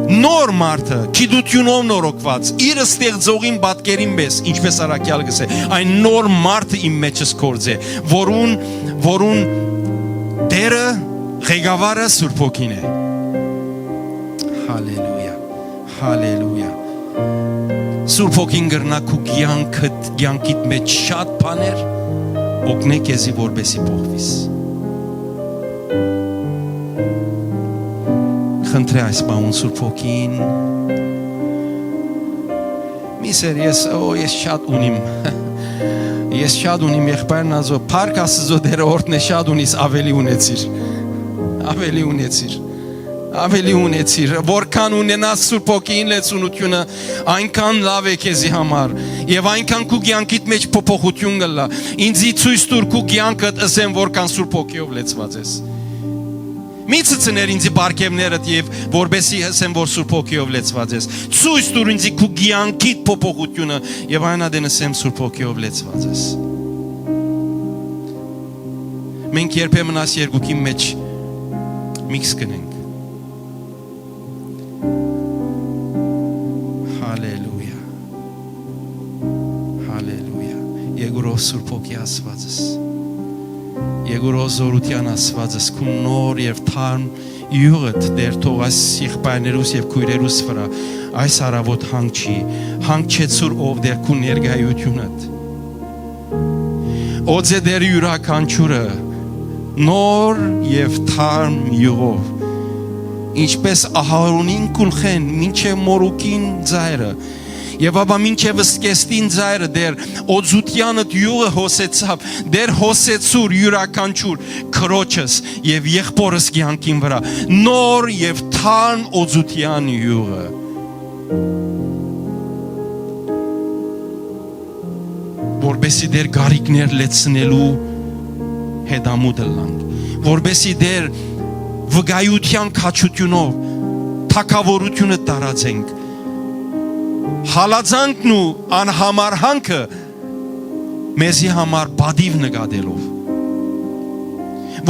նոր մարդը, գիտութիւնով նորոգուած, իր ստեղծողին պատկերին պես, ինչպես առաքեալ կ'ըսէ, այն նոր մարդը իմ մէջս գործէ, որուն, որուն Տէրը, ղեկավարը Սուրբ Հոգին է։ Հալելույա, հալելույա։ Սուրբ Հոգին կրնայ քու կեանքդ, կեանքիդ մէջ շատ բաներ օգնէ քեզի, որպեսզի փոխվիս։ Խնդրէ այս բանուն Սուրբ Հոգին։ Մի սեր, ես, օ, ես շատ ունիմ։ Ես շատ ունիմ, եղբայր Նազո, փառք Աստծո, Տէրը օրհնէ, շատ ունիս, ավելի ունեցիր։ Ավելի ունեցիր։ Ավելի ունեցիր։ Որքան ունենաս Սուրբ Հոգին լեցունութիւնը, այնքան լաւ է քեզի համար։ Եւ այնքան քու կեանքիդ մէջ փոփոխութիւն կ'ըլլայ։ Ինձի ցոյց տուր քու կեանքդ, ըսեմ, որքան Սուրբ Հոգիով լեցուած ես։ Մի ցցներ ինծի պարգեւներդ եւ որպեսի ըսեմ որ Սուրբ Հոգիով լեցուած ես։ Ցոյց տուր ինծի քու կեանքիդ փոփոխութիւնը եւ այն ատեն ըսեմ Սուրբ Հոգիով լեցուած ես։ Մենք երբեմն այս երկուքի մեջ միքս կնենք։ Հալելույա։ Հալելույա։ Եկուր ով Սուրբ Հոգի Աստուածս։ Եկուր ով զօրութեան Աստուածս, քու նոր եւ թարմ իւղդ Տէր թող այս եղբայրներուս եւ քոյրերուս վրայ այս առաւօտ հանգչի, հանգչեցուր ով Տէր քու ներկայութիւնդ։ Օծե Տէր իւրաքանչիւրը նոր եւ թարմ իւղով, ինչպես Ահարոնին գլխէն մինչեւ մօրուքին ծայրը, եւ ապա մինչեւ սկեստին ծայրը, Տէր, օծութեանդ իւղը հոսեցաւ, Տէր, հոսեցուր իւրաքանչիւր քրոջս եւ եղբորս կեանքին վրայ նոր եւ թարմ օծութեան իւղը, որպեսի Տէր գարիքներ լեցնելու հետամուտ ըլլանք, որպեսի Տէր վկայութեան քաջութիւնով թագաւորութիւնը տարածենք, հալածանքն ու անհամար հանքը մեզի համար պատիւ նկատելով,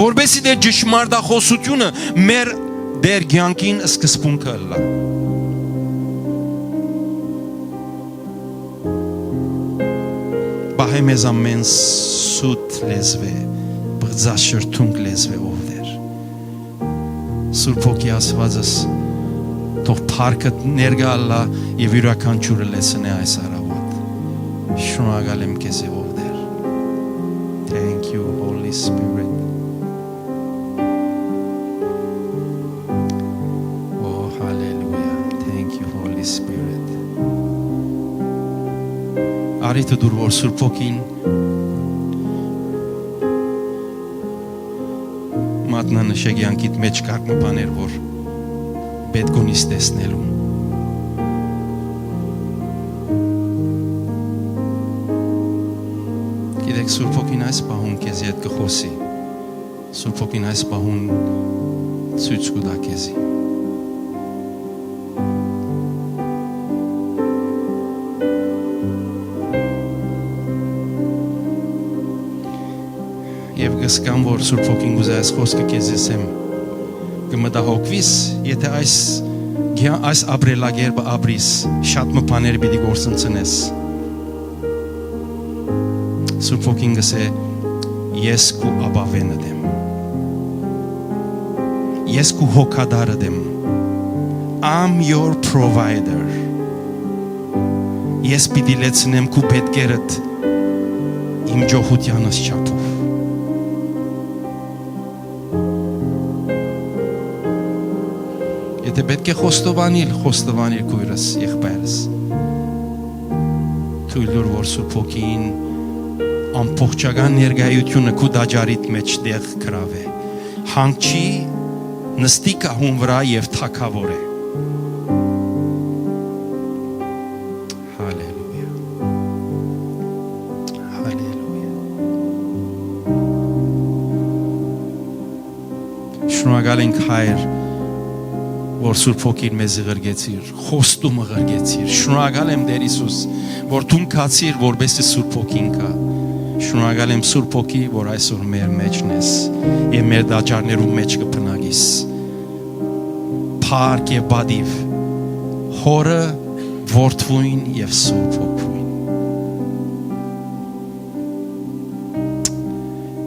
որպեսի Տէր ճշմարտախօսութիւնը մեր Տէր կեանքին սկզբունքը ըլլայ։ Պահէ մեզ ամէն սուտ լեզուէ, բղծաշրթունք լեզուէ, ով Տէր։ Սուրբ Հոգի Աստուածս, թող փառքդ ներկայ ըլլայ եւ իւրաքանչիւրը լեցնէ այս առաւօտ։ Շնորհակալ եմ քեզի, ով Տէր։ Thank you, Holy Spirit. Oh, hallelujah. Thank you, Holy Spirit. Արի դու դուր որ Սուրբ Հոգին մատնանշէ կեանքիդ մէջ կարգ մը բաներ, որ պէտք ունիս տեսնելու։ Գիտեք, Սուրբ Հոգին այս պահուն քեզի հետ կը խօսի։ Սուրբ Հոգին այս պահուն ցոյց կու տայ քեզի։ Եւ կ'ըսկամ որ Սուրբ Հոգին կ'ուզէ այս խօսքը քեզի ըսեմ, կը մտահոգուիս, եթէ այս կեա-, այս ապրելակերպը ապրիս, շատ մը բաներ պիտի գործընծնես։ Սուրբ Հոգին կ'ըսէ. «Ես քու ապաւենդ եմ։ Ես քու հոգատարդ եմ։ I'm your provider. Ես պիտի լեցնեմ քու պէտքերդ իմ ջոյհութեանս չափով»։ Եթէ պէտք է խոստովանիլ, խոստովանիր քոյրս, եղբայրս։ Թոյլ տուր որ Սուրբ Հոգին ամբողջական ներկայութիւնը քու տաճարիդ մէջ տեղ գրաւէ։ Հանգչի, նստի գահուն վրայ եւ թագաւորէ։ Հալելույա։ Հալելույա։ Շնորհակալ ենք, Հայր, որ Սուրբ Հոգին մեզի ղրկեցիր, խոստումը ղրկեցիր։ Շնորհակալ եմ, Տէր Յիսուս, որ դուն գացիր, որպեսզի Սուրբ Հոգին գայ։ Շնորհակալ եմ, Սուրբ Հոգի, որ այսօր մեր մէջն ես եւ մեր տաճարներու մէջ կը բնակիս։ Փառք եւ պատիւ Հօրը, Որդւոյն եւ Սուրբ Հոգւոյն։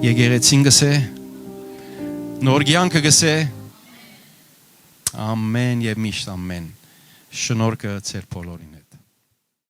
Եկեղեցին կ'ըսէ, նոր կեանքը կ'ըսէ, ամէն եւ միշտ ամէն։ Շնորհքը ձեր բոլորին։